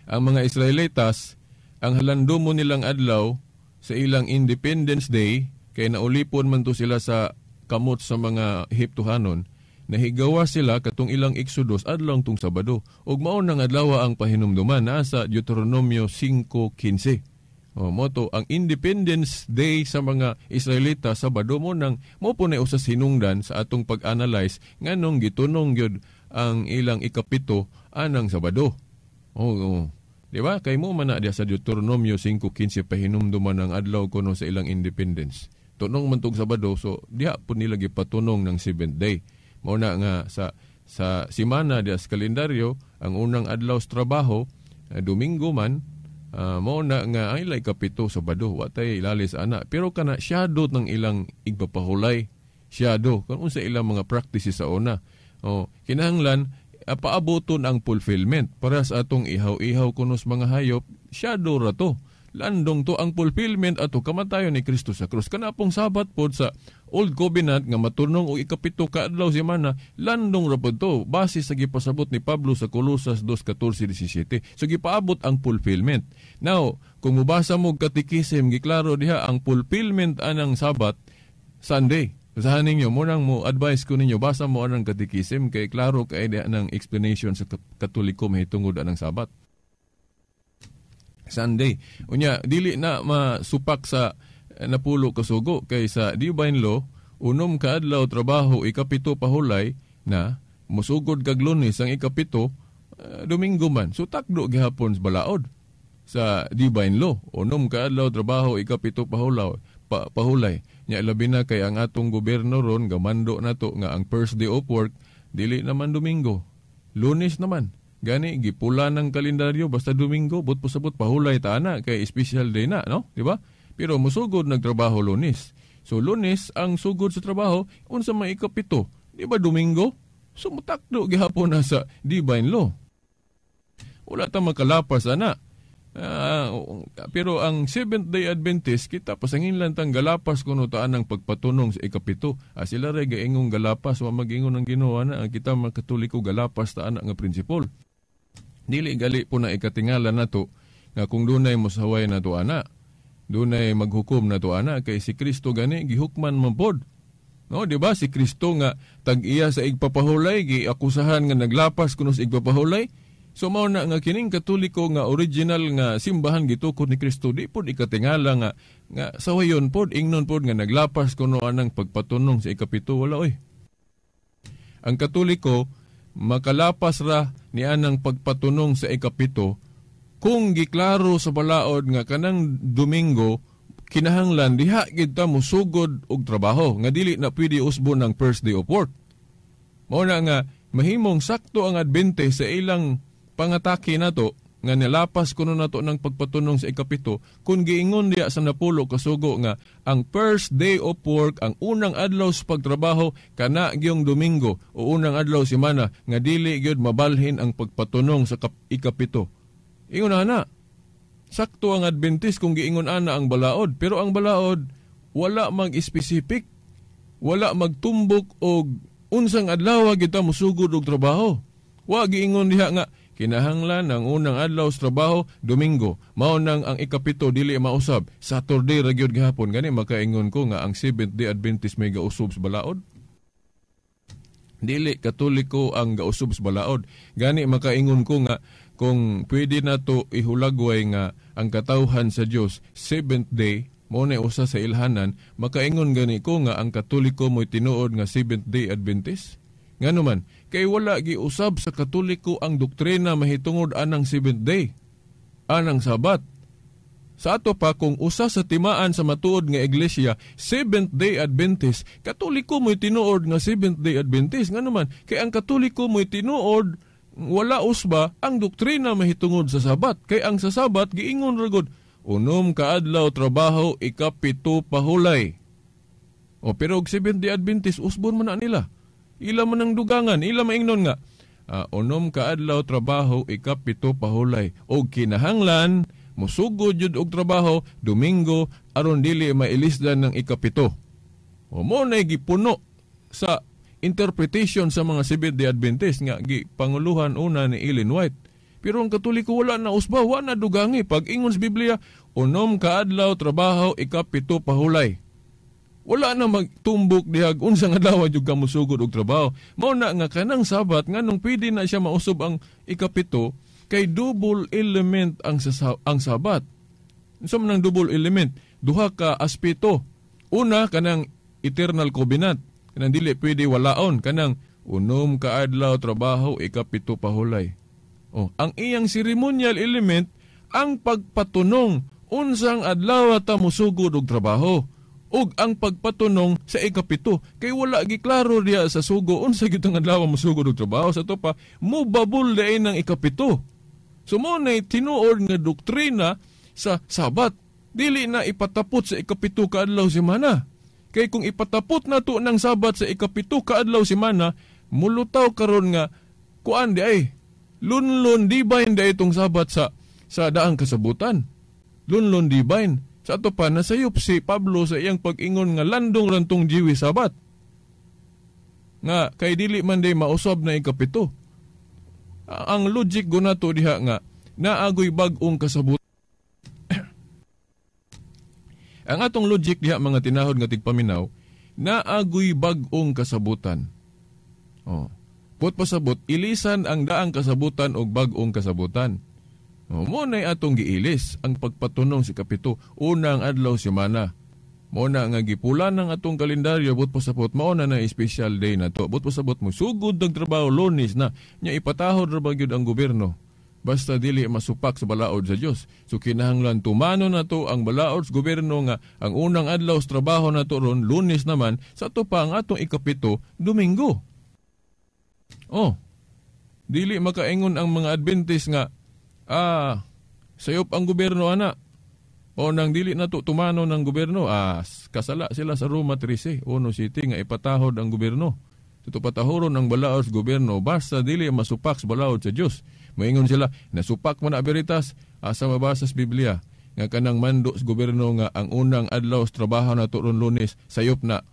Ang mga Israelitas, ang halandumo nilang adlaw sa ilang Independence Day kay naulipon man to sila sa kamot sa mga Ehiptohanon, nahigawa sila katong ilang Exodus adlaw tong Sabado. Ug mao nang adlaw ang pahinumduman naa sa Deuteronomio 5:15. O mo to ang Independence Day sa mga Israelita Sabado mo nang mo po na usa sinungdan sa atong pag-analyze nganong gitunong gyud ang ilang ikapito anang Sabado. Oo. Di ba? Kay mo man na diya sa Deuteronomio 5:15 pahinumduman ang adlaw kuno sa ilang independence. Tunong man tong Sabado, so diha po nila gipatunong ng seventh day. Mao na nga sa simana diya sa kalendaryo, ang unang adlaw sa trabaho, Domingo man, mao na nga ang ilay kapito Sabado, wa tay ilalis ana. Pero kana shadow ng ilang igpapahulay, shadow kung unsa ilang mga practices sa una. O kinahanglan paaboton ang fulfillment para sa atong ihaw-ihaw kunos mga hayop, shadow ra to. Landong to ang fulfillment ato kamatayon ni Kristo sa krus. Kana pong Sabat pod sa Old Covenant nga matunong og ikapito ka adlaw semana, landong ra pod to base sa gipasabot ni Pablo sa Kolosas 2:14-17. So gipaabot ang fulfillment. Now, kung mobasa mo katekisim, giklaro diha ang fulfillment anang Sabat Sunday. Basahan ninyo, munang mo advice ko ninyo, basa mo anang katekisim kay klaro kay diha ng explanation sa Katoliko mahitungod anang Sabat. Sunday. Unya, dili na masupak sa napulo kasugo kay sa divine law, unom ka adlaw trabaho, ikapito pahulay na musugod kag Lunes ang ikapito, Domingo man. So takdo gihapon sa balaod sa divine law. Unom ka adlaw trabaho, ikapito pahulay, pahulay. Nya labi na kay ang atong gobyerno ron gamando nato nga ang first day of work dili naman Domingo, Lunes naman. Gani gipula ng kalendaryo basta Domingo, but pasabot pahulay ta ana kay special day na, no? Di ba? Pero musugod nagtrabaho Lunes. So Lunes ang sugod sa trabaho, unsa may 7? Di ba Domingo? So mutakdo gihapon na sa divine law. Wala ta makalapas ana. Pero ang Seventh Day Adventist, kita pasangin lang tang galapas kuno taan ang pagpatunong sa 7. Sila ray gaingong galapas, wa mag-ingon ang Ginoo ana, ang kita mga Katoliko galapas ta ana nga prinsipol. Dili gali po na ikatingala nato nga kung dunay mosaway nato ana, dunay maghukom nato ana, kay si Kristo gani gihukman man pod. No, di ba? Si Kristo nga tag-iya sa igpapahulay, giakusahan nga naglapas kuno sa igpapahulay. So mao na nga kining Katoliko nga original nga simbahan gitukod ni Kristo, di pod ikatingala nga nga sawayon pod ingnon pod nga naglapas kuno anang pagpatunong sa 7, wala oy. Ang Katoliko makalapas ra ni anang pagpatunong sa 7 kung giklaro sa balaod nga kanang Domingo kinahanglan diha gid ta mosugod og trabaho nga dili na pwede usbon ang first day of work. Mao na nga mahimong sakto ang Adventist sa ilang pangatake nato nga nilapas kuno nato ng pagpatunong sa 7 kung giingon diya sa 10 kasugo nga ang first day of work, ang unang adlaw sa pagtrabaho kana gyung Domingo o unang adlaw semana nga dili gyud mabalhin ang pagpatunong sa 7. Ingon ana, sakto ang Adventist kung giingon ana ang balaod, pero ang balaod wala mag-specific, wala magtumbok og unsang adlaw kita mosugod og trabaho. Wa giingon diha nga kinahanglan ang unang adlaw sa trabaho Domingo, mao nang ang 7 dili mausab, Saturday ra gyud gihapon. Gani makaingon ko nga ang Seventh Day Adventist may gausab sa balaod. Dili Katoliko ang gausab sa balaod. Gani makaingon ko nga kung pwede nato ihulagway nga ang katawhan sa Dios Seventh Day mao na usa sa ilhanan, makaingon gani ko nga ang Katoliko mo'y tinuod nga Seventh Day Adventist. Ngano man, kay wala giusab sa Katoliko ang doktrina mahitungod anang Seventh Day, anang Sabat. Sa ato pa, kung usa sa timaan sa matuod nga iglesia, Seventh Day Adventist, Katoliko mo'y tinuod nga Seventh Day Adventist. Ngano man, kay ang Katoliko mo'y tinuod, wala usba ang doktrina mahitungod sa Sabat. Kay ang sa Sabat, giingon ragod, 6 ka adlaw trabaho, 7 pahulay. O pero og Seventh Day Adventist, usbon man na nila. Ila man ang dugangan, ila maingnon nga 6 ka adlaw trabaho, 7 pahulay. Og kinahanglan mosugod jud og trabaho Domingo aron dili mailisdan ng 7. O mo na gipuno sa interpretation sa mga Seventh Day Adventist nga gipanguluhan una ni Ellen White. Pero ang Katoliko wala na usba, wala na dugangi. Pag ingon sa Biblia, 6 ka adlaw trabaho, 7 pahulay. Wala na magtumbok dihag unsang adlaw jud ka mosugod og trabaho. Mao na nga kanang Sabat nganong pwede na siya mausab ang 7 kay double element ang Sabat. Unsa man ang double element? Duha ka aspeto. Una kanang eternal covenant, kanang dili pwede walaon, kanang 6 ka adlaw trabaho, 7 pahulay. O, ang iyang ceremonial element ang pagpatunong unsang adlaw ta mosugod og trabaho. Ug ang pagpatunong sa 7 kay wala giklaro diha sa sugo unsa gyud ang adlaw mosugod og trabaho. Sa to pa mubabol dayon ang 7. So mo nay tinuod nga doktrina sa Sabat, dili na ipatapot sa 7 ka adlaw semana. Kay kung ipatapot nato ng Sabat sa 7 ka adlaw semana, mulutaw karon nga kuan di ay lunlun divine di itong Sabat sa daang kasabutan. Lunlun divine. Sa ato pa, nasayop si Pablo sa iyang pag-ingon nga landong rantong Jewish Sabat. Nga, kay dili man day mausab na 7. Ang logic gunato diha nga, naagoy bag-ong kasabot. Ang atong logic diha mga tinahod nga tigpaminaw, naagoy bag-ong kasabutan. Oh. Put pasabot, ilisan ang daang kasabutan og bag-ong kasabutan. O, mo na'y atong giilis ang pagpatunong si 7, unang adlaw semana. Mo na nga gipula ng atong kalendaryo, but pasabot, mao na na special day na to. But pasabot mo, sugod ng trabaho, Lunes na. Nya ipatahod ra ba gyud ang gobyerno? Basta dili masupak sa balaod sa Dios. So kinahanglan tumano na to ang balaod sa gobyerno nga ang unang adlaw sa trabaho na to ron, Lunes naman, sa to pa ang atong 7, Domingo. Oh. Dili makaingon ang mga Adventist nga sayop ang gobyerno ana. O nang dili na to tumano ng gobyerno, kasala sila sa Roma 13, 1-7 nga ipatahod ang gobyerno. Ito patahoron ang balaod sa gobyerno basta dili masupak sa balaod sa Dios. Moingon sila, nasupak man na beritas, asa mabasa sa Biblia nga kanang mando sa gobyerno nga ang unang adlaw sa trabaho na to ron Lunes, sayop na.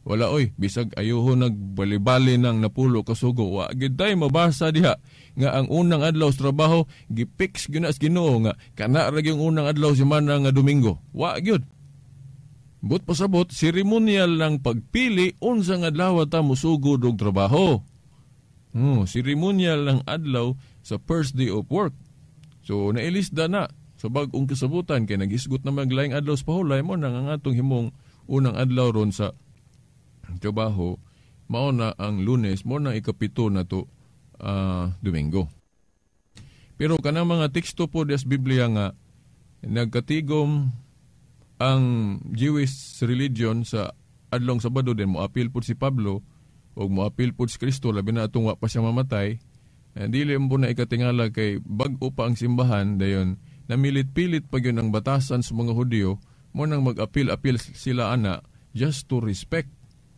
Wala oy, bisag ayuho nagbalibali ng napulo kasugo. Wa gid tay mabasa diha nga ang unang adlaw sa trabaho gipix gyud na sa Ginoo nga kana ra gyud unang adlaw semana nga Domingo. Wa gyud. But pasabot, seremonyal ng pagpili unsa nga adlaw ta mosugod og trabaho. Seremonyal ng adlaw sa first day of work. So nailisda na sa bag-ong kasabutan kay nagisgot na maglaing adlaw sa pahulay mo nang ang atong himong unang adlaw ron sa trabaho mao na ang Lunes, mo na 7 na to Domingo. Pero kanang mga teksto po des Biblia nga nagkatigom ang Jewish religion sa adlong Sabado din moapil pud si Pablo o moapil pud si Kristo labi na atong wa pa siya mamatay. Dili mo na ikatingala kay bag-o pa ang simbahan dayon namilit-pilit pa gyud ang batasan sa mga Hudyo mo nang mag-apil-apil sila ana just to respect,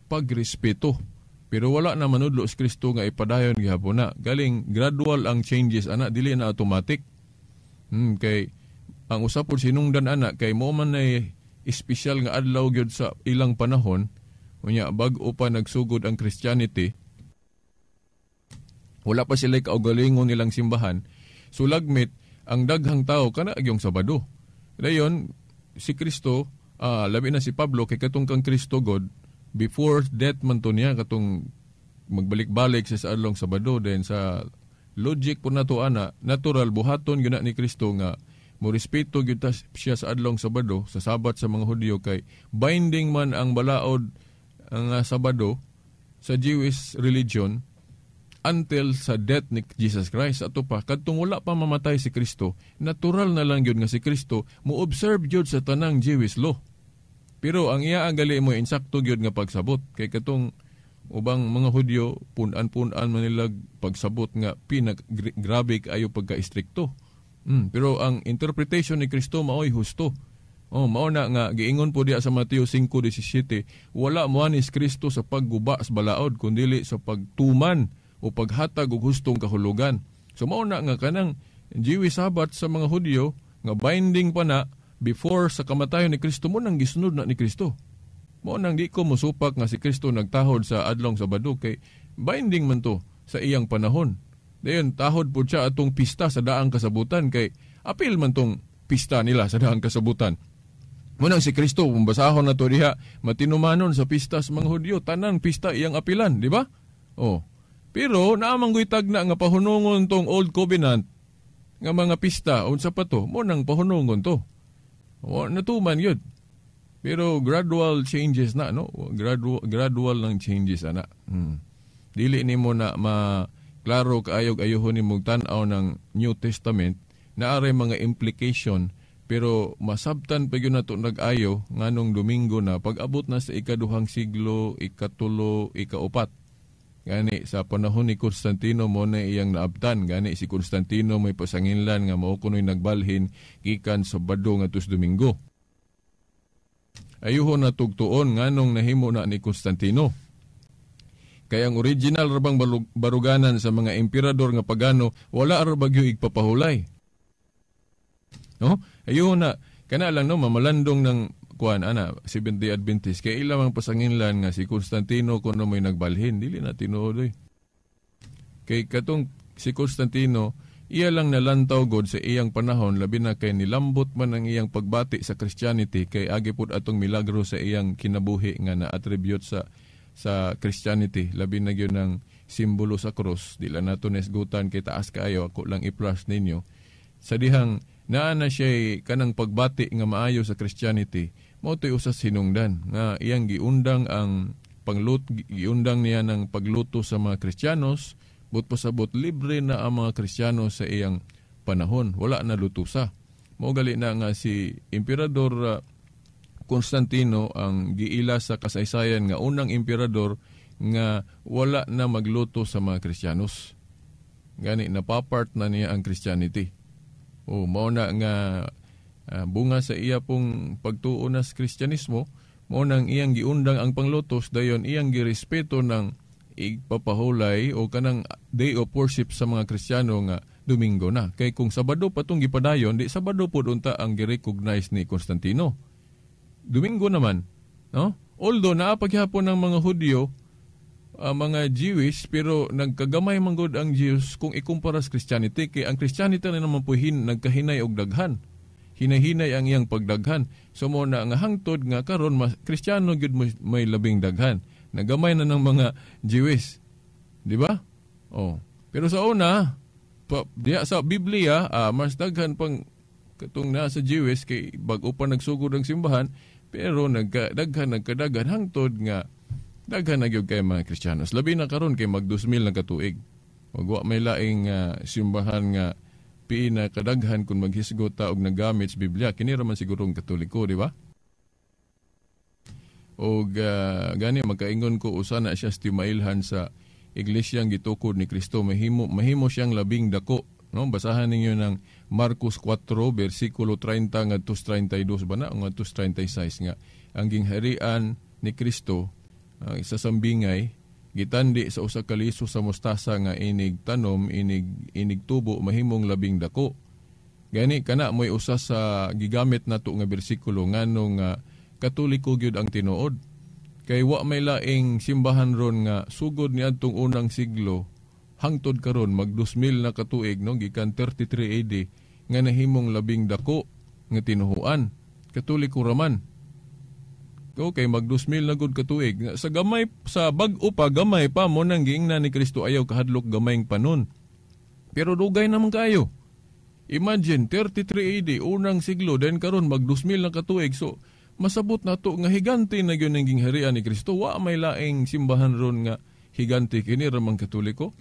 pagrespeto. Pero wala na manudlo si Kristo nga ipadayon gihapon na. Galing gradual ang changes ana, dili na automatic. Kay ang usa pod sinungdan ana kay mo man nay espesyal nga adlaw gyud sa ilang panahon. Unya bag-o pa nagsugod ang Christianity. Wala pa sila kaugalingon nilang simbahan. So lagmit ang daghang tao kana agyong Sabado. Dayon si Kristo, labi na si Pablo kay katong kang Kristo God before death man to niya katong magbalik-balik siya sa adlong Sabado. Then sa logic po nato ana, natural buhaton gyud na ni Kristo nga mo respeto gyud ta siya sa adlong Sabado, sa Sabat sa mga Hudyo kay binding man ang balaod ang Sabado sa Jewish religion until sa death ni Jesus Christ. Ato pa kadtong wala pa mamatay si Kristo, natural na lang gyud nga si Kristo mo observe gyud sa tanang Jewish law. Pero ang iya ang gali mo insakto gyud nga pagsabot kay katong ubang mga Hudyo pun-an-pun-an man nila pagsabot nga pinak grabe kaayo pagka-istrikto. Pero ang interpretation ni Kristo maoy husto. Oh, mao na nga giingon po diya sa Mateo 5:17, wala moanis Kristo sa pagguba sa balaod kundili sa pagtuman o paghatag og hustong kahulugan. So mao na nga kanang Jewish Sabbath sa mga Hudyo nga binding pa na before sa kamatayon ni Kristo mo nang gisunod na ni Kristo. Mao nang di ko mosupak nga si Kristo nagtahod sa adlong Sabado kay binding man to sa iyang panahon. Dayon tahod pud siya atong pista sa daang kasabutan kay apil man tong pista nila sa daang kasabutan. Munang si Kristo, kung basahon na to diha, matinumanon sa pista sa mga Hudyo, tanang pista iyang apilan, di ba? Oh. Pero naamang guitag na nga pahunungon tong Old Covenant nga mga pista, unsa pa to, mo nang pahunungon to. O, natuman yun. Pero gradual changes na, no? Gradual lang changes, ana. Dili nimo na ma klaro kaayog ayuhon nimo tan-aw ng New Testament na aray mga implication, pero masabtan pa gyud nato nag-ayo nganong Domingo na pag-abot na sa ikaduhang siglo, ikatulo, ikaupat. Gani sa panahon ni Constantino mo na iyang naabtan. Gani si Constantino may pasanginlan nga mao kuno'y nagbalhin gikan Sabado ngadto sa Domingo. Ayuho na tugtuon nganong nahimo na ni Constantino. Kaya ang original rabang baruganan sa mga emperador nga pagano wala ra bagyo igpapahulay. No? Ayuho na kana lang no mamalandong ng kuan ana Seventh-day Adventist kay ilang ang pasanginlan nga si Constantino kuno may nagbalhin, dili na tinuod oy. Kay katong si Constantino iya lang nalantaw god sa iyang panahon, labi na kay nilambot man ang iyang pagbati sa Christianity kay agi pud atong milagro sa iyang kinabuhi nga na-attribute sa Christianity, labi na gyud ng simbolo sa krus. Di lang nato nesgutan kay taas kaayo, ako lang i-plus ninyo sa dihang naa na siya'y kanang pagbati nga maayo sa Christianity. Mao to'y usas hinungdan nga iyang giundang ang panglut, giundang niya ng pagluto sa mga Kristiyanos, but pasabot libre na ang mga Kristiyano sa iyang panahon, wala na lutusa. Mao gali na nga si Emperador Constantino ang giila sa kasaysayan nga unang emperador nga wala na magluto sa mga Kristiyanos. Gani napapart na niya ang Christianity. O mao na nga bunga sa iya pong pagtuo na sa Kristyanismo, mao nang iyang giundang ang panglutos, dayon iyang girespeto ng igpapahulay o kanang day of worship sa mga Kristiyano nga Domingo na. Kay kung Sabado pa tong gipadayon, di Sabado pod unta ang gi-recognize ni Constantino. Domingo naman, no? Although naa paghapon ng mga Hudyo, mga Jewish, pero nagkagamay man gud ang Jews kung ikumpara sa Christianity, kay ang Christianity na naman po nagkahinay og daghan. Hinahinay ang iyang pagdaghan. So mo na nga hangtod nga karon mas Kristiyano gyud may labing daghan. Nagamay na ng mga Jewish. Di ba? Oh. Pero sa una, diya sa Biblia, mas daghan pang katong nasa Jewish kay bag-o pa nagsugod ang simbahan, pero nagkadaghan nagkadaghan hangtod nga daghan na gyud kay mga Kristiyanos. Labi na karon kay mag 2000 na katuig. Ug wa may laing simbahan nga pina kadaghan kung maghisgot ta og nagamit sa Biblia. Kini ra man siguro ang Katoliko, di ba? Og gani makaingon ko usa na siya timailhan sa iglesyang gitukod ni Kristo, mahimo mahimo siyang labing dako, no? Basahan ninyo ng Marcos 4 bersikulo 30 ngadto 32 ba na ngadto 36 nga ang gingharian ni Kristo sa sambingay gitandi sa usa ka liso sa mustasa nga inig tanom, inig inig tubo, mahimong labing dako. Gani kana mo'y usa sa gigamit nato nga bersikulo nganong Katoliko gyud ang tinuod. Kay wa may laing simbahan ron nga sugod niadtong unang siglo hangtod karon mag 2000 na katuig, no, gikan 33 AD, nga nahimong labing dako nga tinuhuan. Katoliko raman. Okay, mag 2000 na gud katuig. Sa gamay, sa bag-o pa, gamay pa mo nang giingnan ni Kristo, ayaw kahadlok gamayng panon. Pero dugay naman kayo. Imagine 33 AD, unang siglo, then karon mag 2000 na katuig. So masabot na to nga higante na gyud ang gingharian ni Kristo. Wa may laing simbahan ron nga higante, kini ramang Katoliko.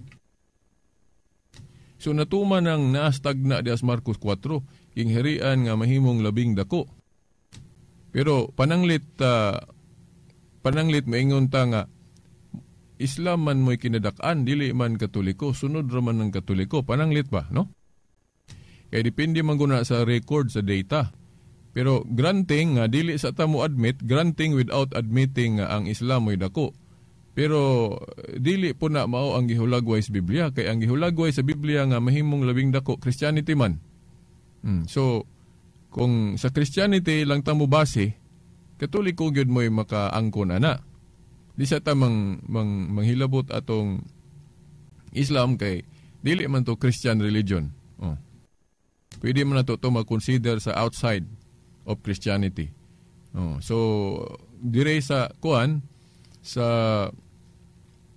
So natuman ang naastagna dias Marcos 4, gingharian nga mahimong labing dako. Pero pananglit pananglit maingon ta nga Islam man mo'y kinadak-an, dili man Katoliko, sunod ra man ng Katoliko. Pananglit ba, no? Kay depende man guna sa record, sa data. Pero granting nga dili sa ta mo admit, granting without admitting nga ang Islam mo'y dako. Pero dili po na mao ang gihulagway sa Biblia, kay ang gihulagway sa Biblia nga mahimong labing dako Christianity man. So kung sa Christianity lang ta mo base, Katoliko gyud mo'y makaangkon ana. Di sa ta mang, mang manghilabot atong Islam kay dili man to Christian religion. Oh. Pwede man nato to ma-consider sa outside of Christianity. Oh, so dire sa kuan, sa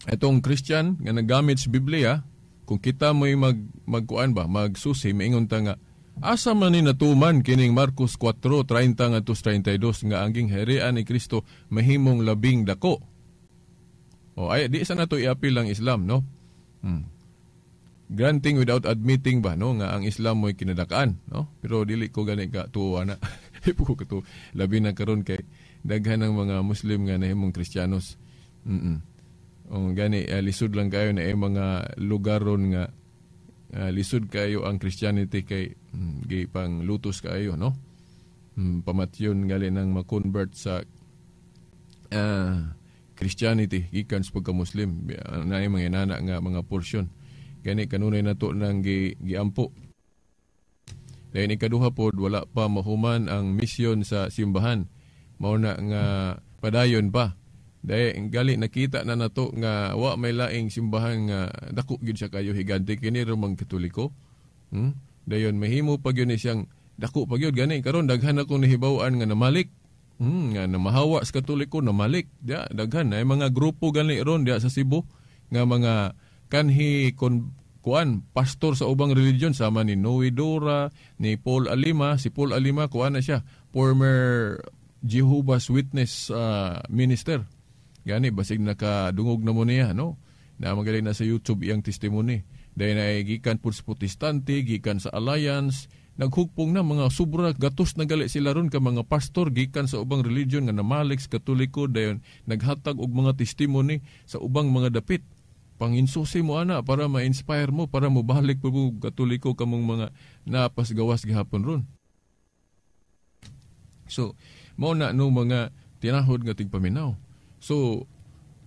itong Christian nga nagamit sa Biblia, kung kita mo'y magkuan ba, magsusi, maingon ta nga asa man ni natuman kining Marcos 4:30 ngadto 32 nga ang gingharian ni Kristo mahimong labing dako. O ay di sa nato iapil ang Islam, no? Granting without admitting ba, no, nga ang Islam mo'y kinadakaan, no? Pero dili ko gani ka tuo ana. Di po ko katuo. Labi na karon kay daghan ng mga Muslim nga nahimong Kristiyanos. O gani lisod lang kayo na mga lugar ron nga lisod kayo ang Christianity kay gi pang lutos kayo, no? Pamatyon gali nang ma-convert sa Christianity gikan sa pagka-Muslim. Naay mga inana nga mga portion. Gani kanunay nato nang giampo. Dayon ikaduha pod, wala pa mahuman ang misyon sa simbahan. Mao na nga padayon pa. Dahil gali nakita na nato nga wa may laing simbahan nga dako gyud siya kayo higante, kini ramang Katoliko. Dayon mahimo pa gyud ni siyang dako pa gyud, gani karon daghan akong nahibaw-an nga namalik. Nga namahawa sa Katoliko, namalik. Diya daghan ay mga grupo gani ron diya sa Cebu nga mga kanhi kon kuan pastor sa ubang religion sama ni Noe Dora, ni Paul Alima. Si Paul Alima, kuan na siya, former Jehovah's Witness minister. Gani basig nakadungog na mo niya, no? Na magaling na sa YouTube iyang testimony. Dahil na gikan po sa Protestante, gikan sa Alliance, naghugpong na mga sobra gatos na gali sila ron ka mga pastor gikan sa ubang religion nga namalik sa Katoliko, dayon naghatag og mga testimony sa ubang mga dapit. Panginsusi mo ana para ma-inspire mo, para mobalik po mo Katoliko kamong mga napasgawas gihapon ron. So, mao na no mga tinahod nga tigpaminaw. So,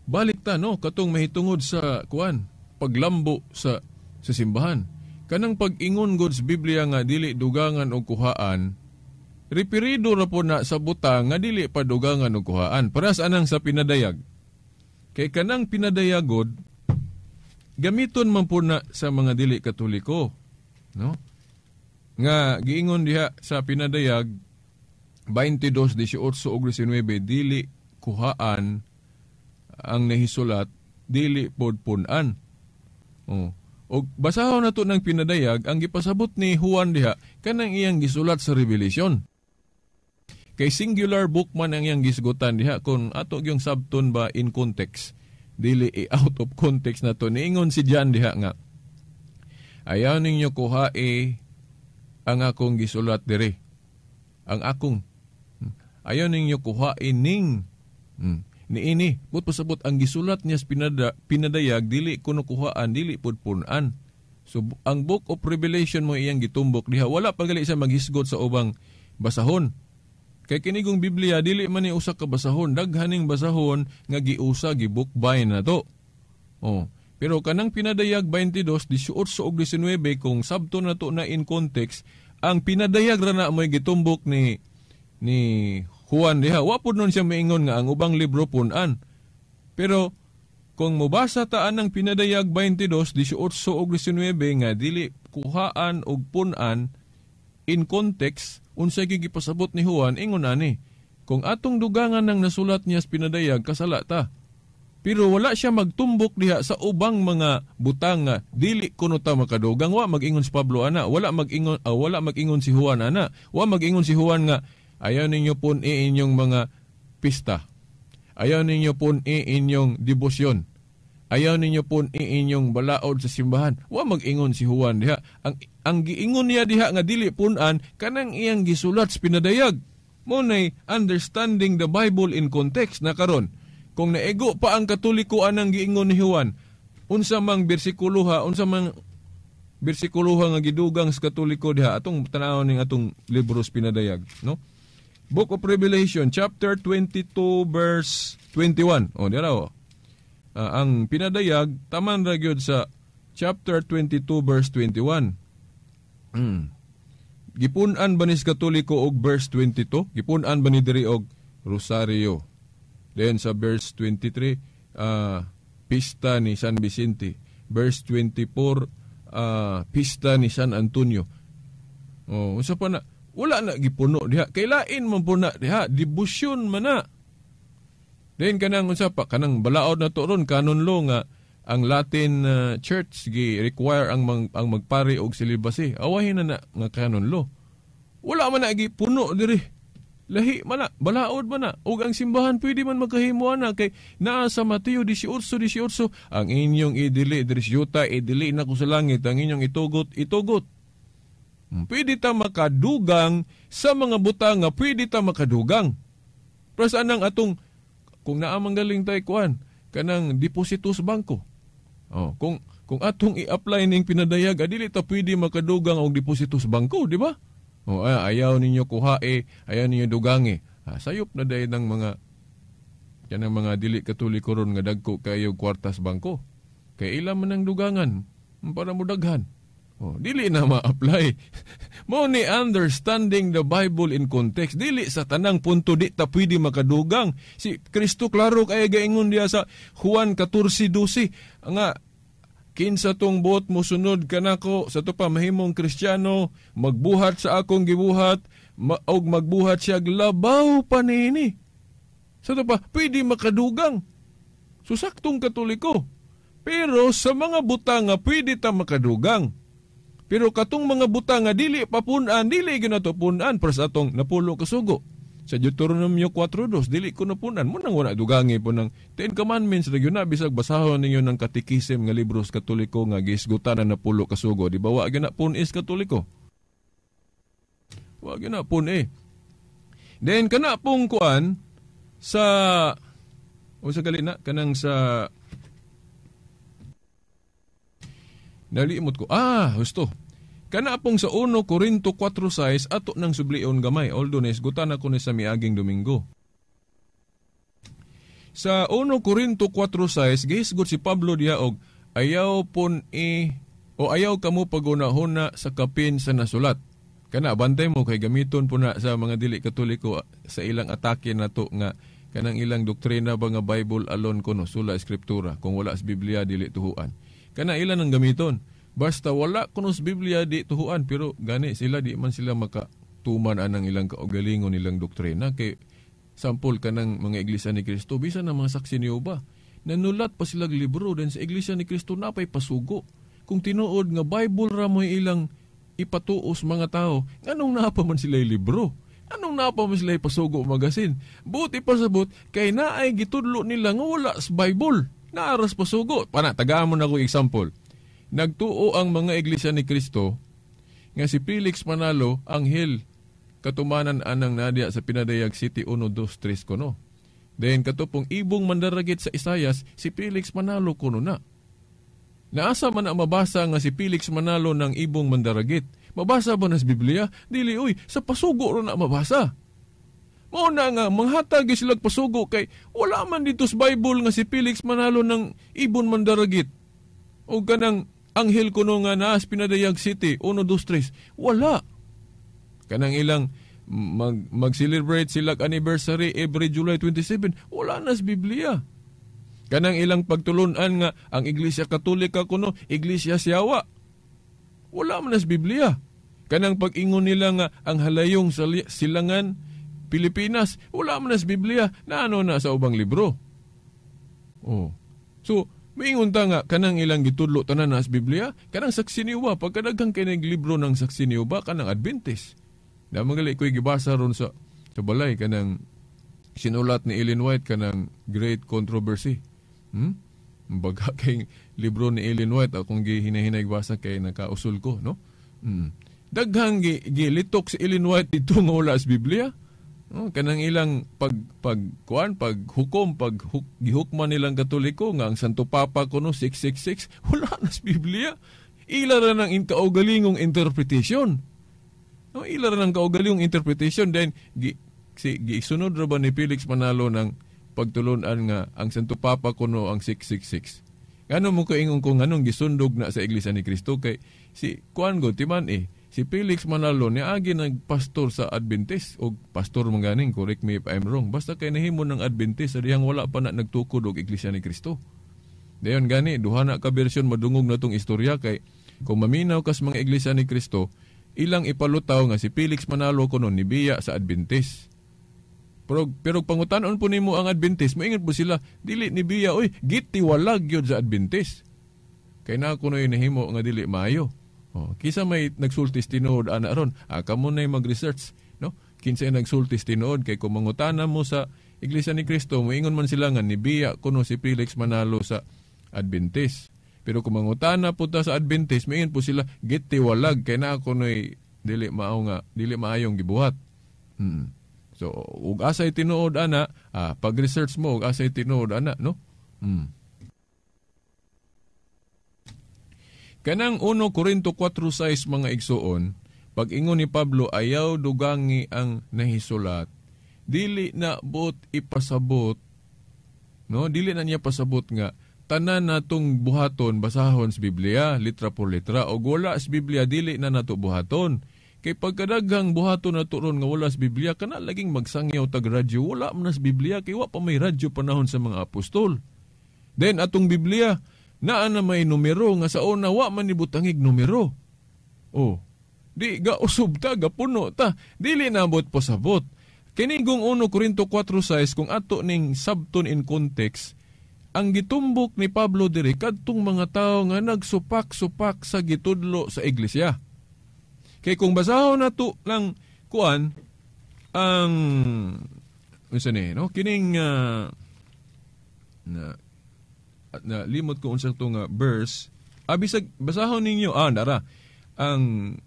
balik ta no katong mahitungod sa kuan, paglambo sa simbahan. Kanang pag-ingon god sa Biblia nga dili dugangan og kuhaan, referido ra po na sa butang nga dili pa dugangan og kuhaan. Parehas anang sa pinadayag. Kay kanang pinadayagod, gamiton man po na sa mga dili Katoliko, no? Nga giingon diha sa Pinadayag 22:18 ug 19, dili kuhaan ang nahisulat, dili pod pun-an. Oh. Og basahon nato ng Pinadayag, ang gipasabot ni Juan diha kanang iyang gisulat sa Revelation. Kay singular book man ang iyang gisgutan diha, kung ato gyung sabton ba in context, dili i-out of context na to. Niingon si John diha nga, "Ayaw ninyo kuhae ang akong gisulat dire. Ang akong, ayaw ninyo kuhae ning, niini." But pasabot, ang gisulat niya sa pinadayag, dili kuno kuhaan, dili pud pun-an. So, ang Book of Revelation mo iyang gitumbok diha. Wala pa gali siya maghisgot sa ubang basahon. Kay kinigong Biblia, dili man ni usa ka basahon, daghaning basahon nga giusa, gibukbay na to. Oh. Pero kanang Pinadayag 22, 18 ug 19, kung sabto na to na in context, ang Pinadayag ra na mo'y gitumbok ni Juan diha. Wa pud nun siya maingon nga ang ubang libro pun-an. Pero kung mobasa ta anang Pinadayag 22, 18 ug 19 nga dili kuhaan og pun-an in context, unsay gipasabot ni Juan, ingon ani, kung atong dugangan ng nasulat niya sa Pinadayag, kasala ta. Pero wala siya magtumbok diha sa ubang mga butang nga dili kuno ta makadugang. Wa mag-ingon si Pablo ana, wala mag-ingon si Juan ana. Wa mag-ingon si Juan nga ayaw ninyo pun inyong mga pista. Ayaw ninyo pun inyong debosyon. Ayaw ninyo pun inyong balaod sa simbahan. Wa mag-ingon si Juan diha. Ang giingon niya diha nga dili pun-an kanang iyang gisulat sa Pinadayag. Mo nay understanding the Bible in context na karon. Kung naego pa ang Katoliko anang giingon ni Juan, unsa mang bersikuloha nga gidugang sa Katoliko diha, atong tan-awon ning atong libros Pinadayag, no? Book of Revelation chapter 22 verse 21. O dira o. Ang Pinadayag taman ra gyud sa chapter 22 verse 21. Gipun-an ba ni sa Katoliko og verse 22? Gipun-an ba ni diri og Rosario? Then sa verse 23, pista ni San Vicente. Verse 24, pista ni San Antonio. Oh, unsa pa na? Wala na gipuno diha. Kay lain man po na diha, debosyon man na. Then kanang unsa pa, kanang balaod na to ron, canon law nga ang Latin Church gi require ang magpari og celibacy. Awahin na na nga canon law. Wala man na gipuno diri. Lahi man na, balaod man na. Ug ang simbahan pwede man magkahimo ana kay naa sa Mateo 18:18, ang inyong idili diri sa yuta, idili na ko sa langit, ang inyong itugot, itugot. Pwede ta makadugang sa mga butang nga pwede ta makadugang. Pero saan ang atong, kung naamang galing tayo kuan, kanang deposito sa bangko. Oh, kung atong i-apply ning Pinadayag, dili ta pwede makadugang og deposito sa bangko, di ba? Oh, ayaw ninyo kuhae, ayaw ninyo dugangi. Sayop na dahil ng mga yan ang mga dili Katoliko ron nga dagko kayo kwartas bangko. Kay ila man ang dugangan para mo daghan. Oh, dili na ma-apply. Mo ni understanding the Bible in context. Dili sa tanang punto di ta pwede makadugang. Si Kristo klaro kay gaingon diya sa Juan 14:12 nga kinsa tong buot mosunod kanako, sa to pa mahimong Kristiyano, magbuhat sa akong gibuhat, og magbuhat siya labaw pa niini. Sa to pa pwede makadugang. So saktong Katoliko. Pero sa mga butang nga pwede ta makadugang. Pero katong mga butang nga dili pa pun-an, dili gyud nato pun-an para sa atong napulo ka sugo. Sa Deuteronomio 4:2, dili ko napunan. Mo nang wala dugangi po ng Ten Commandments na gyud na, bisag basahon ninyo ng katekisim nga libros Katoliko nga gisgutan na napulo ka sugo. Di ba wa gyud na pun-is Katoliko? Wa gyud na pun-e. Then kana pong kuan sa o sa gali na kanang sa Nalimot ko. Ah, husto. Kana pong sa 1 Korinto 4:6 ato nang sublion gamay. Although naisgutan ako ni sa miaging Domingo. Sa 1 Korinto 4:6 gihisgot si Pablo diha og ayaw pon i o ayaw kamo pagunahuna sa kapin sa nasulat. Kana bantay mo kay gamiton po na sa mga dili Katoliko sa ilang atake nato nga kanang ilang doktrina ba nga Bible alone kuno, sola Escritura, kung wala sa Biblia dili tuhuan. Kana ilan ang gamiton. Basta wala kuno sa Biblia di tuhuan, pero gani sila di man sila makatuman anang ilang kaugalingon nilang doktrina kay sampol kanang mga Iglesia ni Cristo bisan ang mga Saksi ni Jehova. Nanulat pa sila libro din sa Iglesia ni Cristo napay pasugo. Kung tinuod nga Bible ra mo'y ilang ipatuos mga tao, nganong naa pa man sila libro? Anong naa pa man sila ipasugo magasin? Buti pasabot kay naay gitudlo nila nga wala sa Bible. Naaras pasugo. Pana, tagaan mo na ko example. Nagtuo ang mga Iglesia ni Cristo nga si Felix Manalo, anghel, katumanan anang nadia sa Pinadayag City 1, 2, 3 kono. Then katupong ibong mandaragit sa Isayas, si Felix Manalo kono na. Naasa man ang mabasa nga si Felix Manalo ng ibong mandaragit? Mabasa ba nas Biblia? Dili, uy, sa pasugo ro na mabasa. Mao na nga, manghatag sila pasugo kay wala man dito sa Bible nga si Felix Manalo ng ibon mandaragit. O kanang anghel kuno nga naas Pinadayag City, 1, 2, 3. Wala. Kanang ilang mag-celebrate sila anniversary every July 27, wala na sa Biblia. Kanang ilang pagtulunan nga ang Iglesia Katolika kuno, Iglesia Siawa. Wala man sa Biblia. Kanang pag-ingon nila nga ang halayong silangan Pilipinas, wala man sa Biblia, naano na sa ubang libro. Oh. So, maingon ta nga kanang ilang gitudlo tanan na sa Biblia, kanang Saksi ni Jehova, pagkadaghang kay libro ng Saksi ni Jehova kanang Adventist. Na magali ko'y gibasa ron sa balay kanang sinulat ni Ellen White kanang Great Controversy. Baga kay libro ni Ellen White akong gihinahinay basa kay nakausol ko, no? Daghang gilitok si Ellen White dito nga wala sa Biblia. Oh, kanang ilang paghukom, gihukman nilang Katoliko nga ang Santo Papa kuno 666, wala na sa Biblia. Ila ra nang kaugalingong interpretation. No, ila ra nang kaugalingong interpretation then gisunod ra ba ni Felix Manalo ng pagtulunan nga ang Santo Papa kuno ang 666. Ngano mo kaingon ko nganong gisundog na sa Iglesia ni Cristo kay si kuan go timan si Felix Manalo niagi nagpastor sa Adventist og pastor man ganing, correct me if I'm wrong, basta kay nahimo ng Adventist diyang wala pa na nagtukod og Iglesia ni Cristo. Dayon gani duha na ka bersyon madungog na tong istorya kay kung maminaw kas mga Iglesia ni Cristo ilang ipalutaw nga si Felix Manalo kuno nibiya sa Adventist. Pero pangutanon po nimo ang Adventist, maingat po sila, dili ni biya, oy, gitiwalag yun sa Adventist. Kay na kuno nahimo nga dili maayo. Oh, kisa may nagsultis tinuod ana ron, kamo na'y mag-research, no? Kinsa nagsultis tinuod kay kung mangutana mo sa Iglesia ni Cristo, moingon man sila nga nibiya kuno si Felix Manalo sa Adventist. Pero kung mangutana po ta sa Adventist, moingon po sila gitiwalag kay na kuno'y dili mao nga dili maayong gibuhat. So, ug asay tinuod ana, pag-research mo ug asay tinuod ana, no? Kanang 1 Korinto 4:6 mga igsuon, pag-ingon ni Pablo ayaw dugangi ang nahisulat, dili na buot ipasabot, no? Dili na niya pasabot nga tanan natong buhaton basahon sa Biblia, litra por litra, og wala sa Biblia dili na nato buhaton. Kay pagkadaghang buhaton nato ron nga wala sa Biblia, kana laging magsangyaw tag radyo, wala man sa Biblia kay wa pa may radyo panahon sa mga apostol. Then atong Biblia naa na may numero nga sa una wa man nibutangig numero. Oh, di ga usub ta, ga puno ta, dili nabot pasabot. Kini kung 1 Korinto 4:6 kung ato ning sabton in context, ang gitumbok ni Pablo diri kadtong mga tawo nga nagsupak-supak sa gitudlo sa iglesia. Kay kung basahon nato lang kuan ang unsa ni, no, kining na na limot ko unsa to nga verse, abisag basahon ninyo nara ang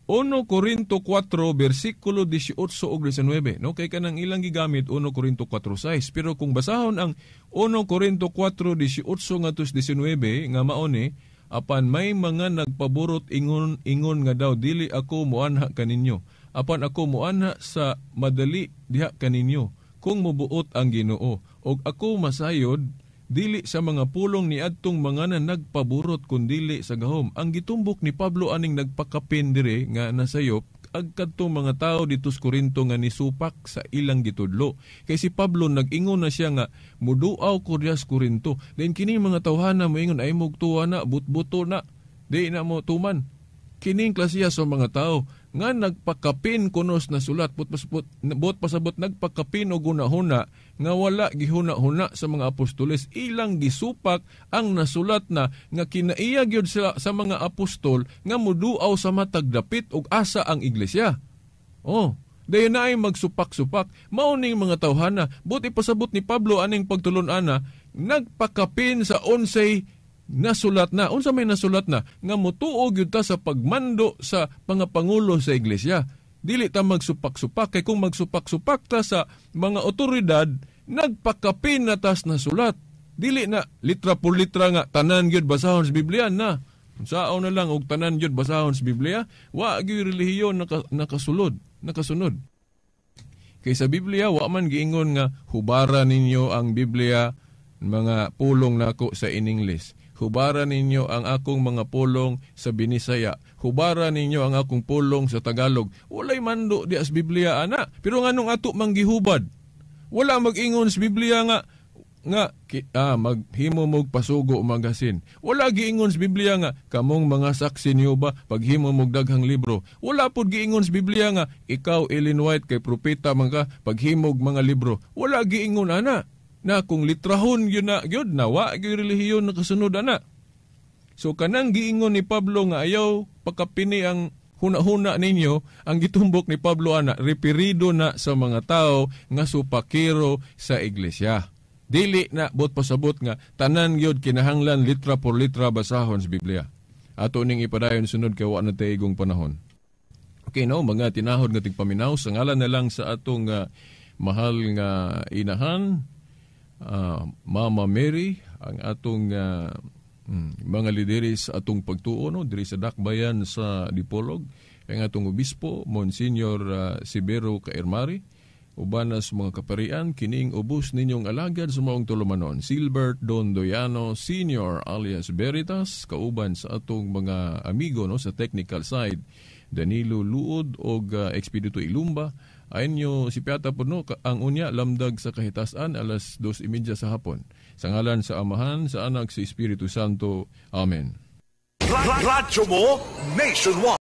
1 Korinto 4 bersikulo 18 ug 19, no, kay kanang ilang gigamit 1 Korinto 4:6, pero kung basahon ang 1 Korinto 4:18 ngadto 19 nga mao ni Apan may mga nagpaburot ingon ingon nga daw dili ako muanha kaninyo. Apan ako muanha sa madali diha kaninyo kung mubuot ang Ginoo. Og ako masayod dili sa mga pulong ni adtong mga na nagpaburot kundili sa gahom. Ang gitumbok ni Pablo aning nagpakapin dire nga nasayop ag kadtong mga tao dito sa Korinto nga nisupak sa ilang gitudlo. Kay si Pablo nag-ingon na siya nga muduaw ko diha sa Korinto. Then kini mga tawhana moingon ay mugtuwa na, butbuto na, di na mo tuman. Kining klasiya sa mga tao nga nagpakapin kunos na sulat, buot pasabot nagpakapin og hunahuna nga wala gihuna-huna sa mga apostoles, ilang gisupak ang nasulat na nga kinaiya gyud sila sa mga apostol nga muduaw sa matag dapit og asa ang iglesia. Oh, dayon na ay magsupak-supak. Mao ning mga tawhana, buot ipasabot ni Pablo aning pagtulon-ana, nagpakapin sa unsay nasulat na. Unsa may nasulat na? Nga mutuo gyud ta sa pagmando sa mga pangulo sa iglesia. Dili ta magsupak-supak, kay kung magsupak-supak ta sa mga otoridad, nagpakapin na tas nasulat. Dili na litra por litra nga tanan gyud basahon sa Biblia na. Unsaon na lang og tanan gyud basahon sa Biblia, wa gyud relihiyon nakasulod, nakasunod. Kay sa Biblia wa man giingon nga hubara ninyo ang Biblia, mga pulong nako sa in English. Hubara ninyo ang akong mga pulong sa Binisaya. Hubara ninyo ang akong pulong sa Tagalog. Walay mando di as Biblia ana. Pero nganong ato manggihubad? Wala mag-ingon sa Biblia nga maghimo mog pasugo magasin. Wala giingon sa Biblia nga kamong mga saksi niyo ba paghimo mog daghang libro. Wala pud giingon sa Biblia nga ikaw Ellen White kay propeta man ka paghimog mga libro. Wala giingon ana. Na kung litrahon yun na, yun na, wa gyud relihiyon nakasunod ana. So kanang giingon ni Pablo nga ayaw pakapini ang huna-huna ninyo, ang gitumbok ni Pablo ana, referido na sa mga tao nga supakero sa iglesia. Dili na bot pasabot nga tanan gyud kinahanglan litra por litra basahon sa Biblia. Ato ning ipadayon sunod kay wa na tay igong panahon. Okay no, mga tinahod nga tigpaminaw, sa ngalan na lang sa atong mahal nga inahan, Mama Mary, ang atong mga lideres sa atong pagtuo no, diri sa Dakbayan sa Dipolog, ang atong obispo Monsignor Severo Caermari, uban sa mga kaparian kining ubos ninyong alagad sa maong tulumanon, Silbert Dondoyano Senior alias Veritas, kauban sa atong mga amigo no sa technical side, Danilo Luod og Expedito Ilumba. Ayon nyo si Piata po no, ang unya lamdag sa kahitasan alas 2:30 sa hapon. Sa ngalan sa Amahan, sa Anak, sa Espiritu Santo. Amen. Radyo mo nationwide.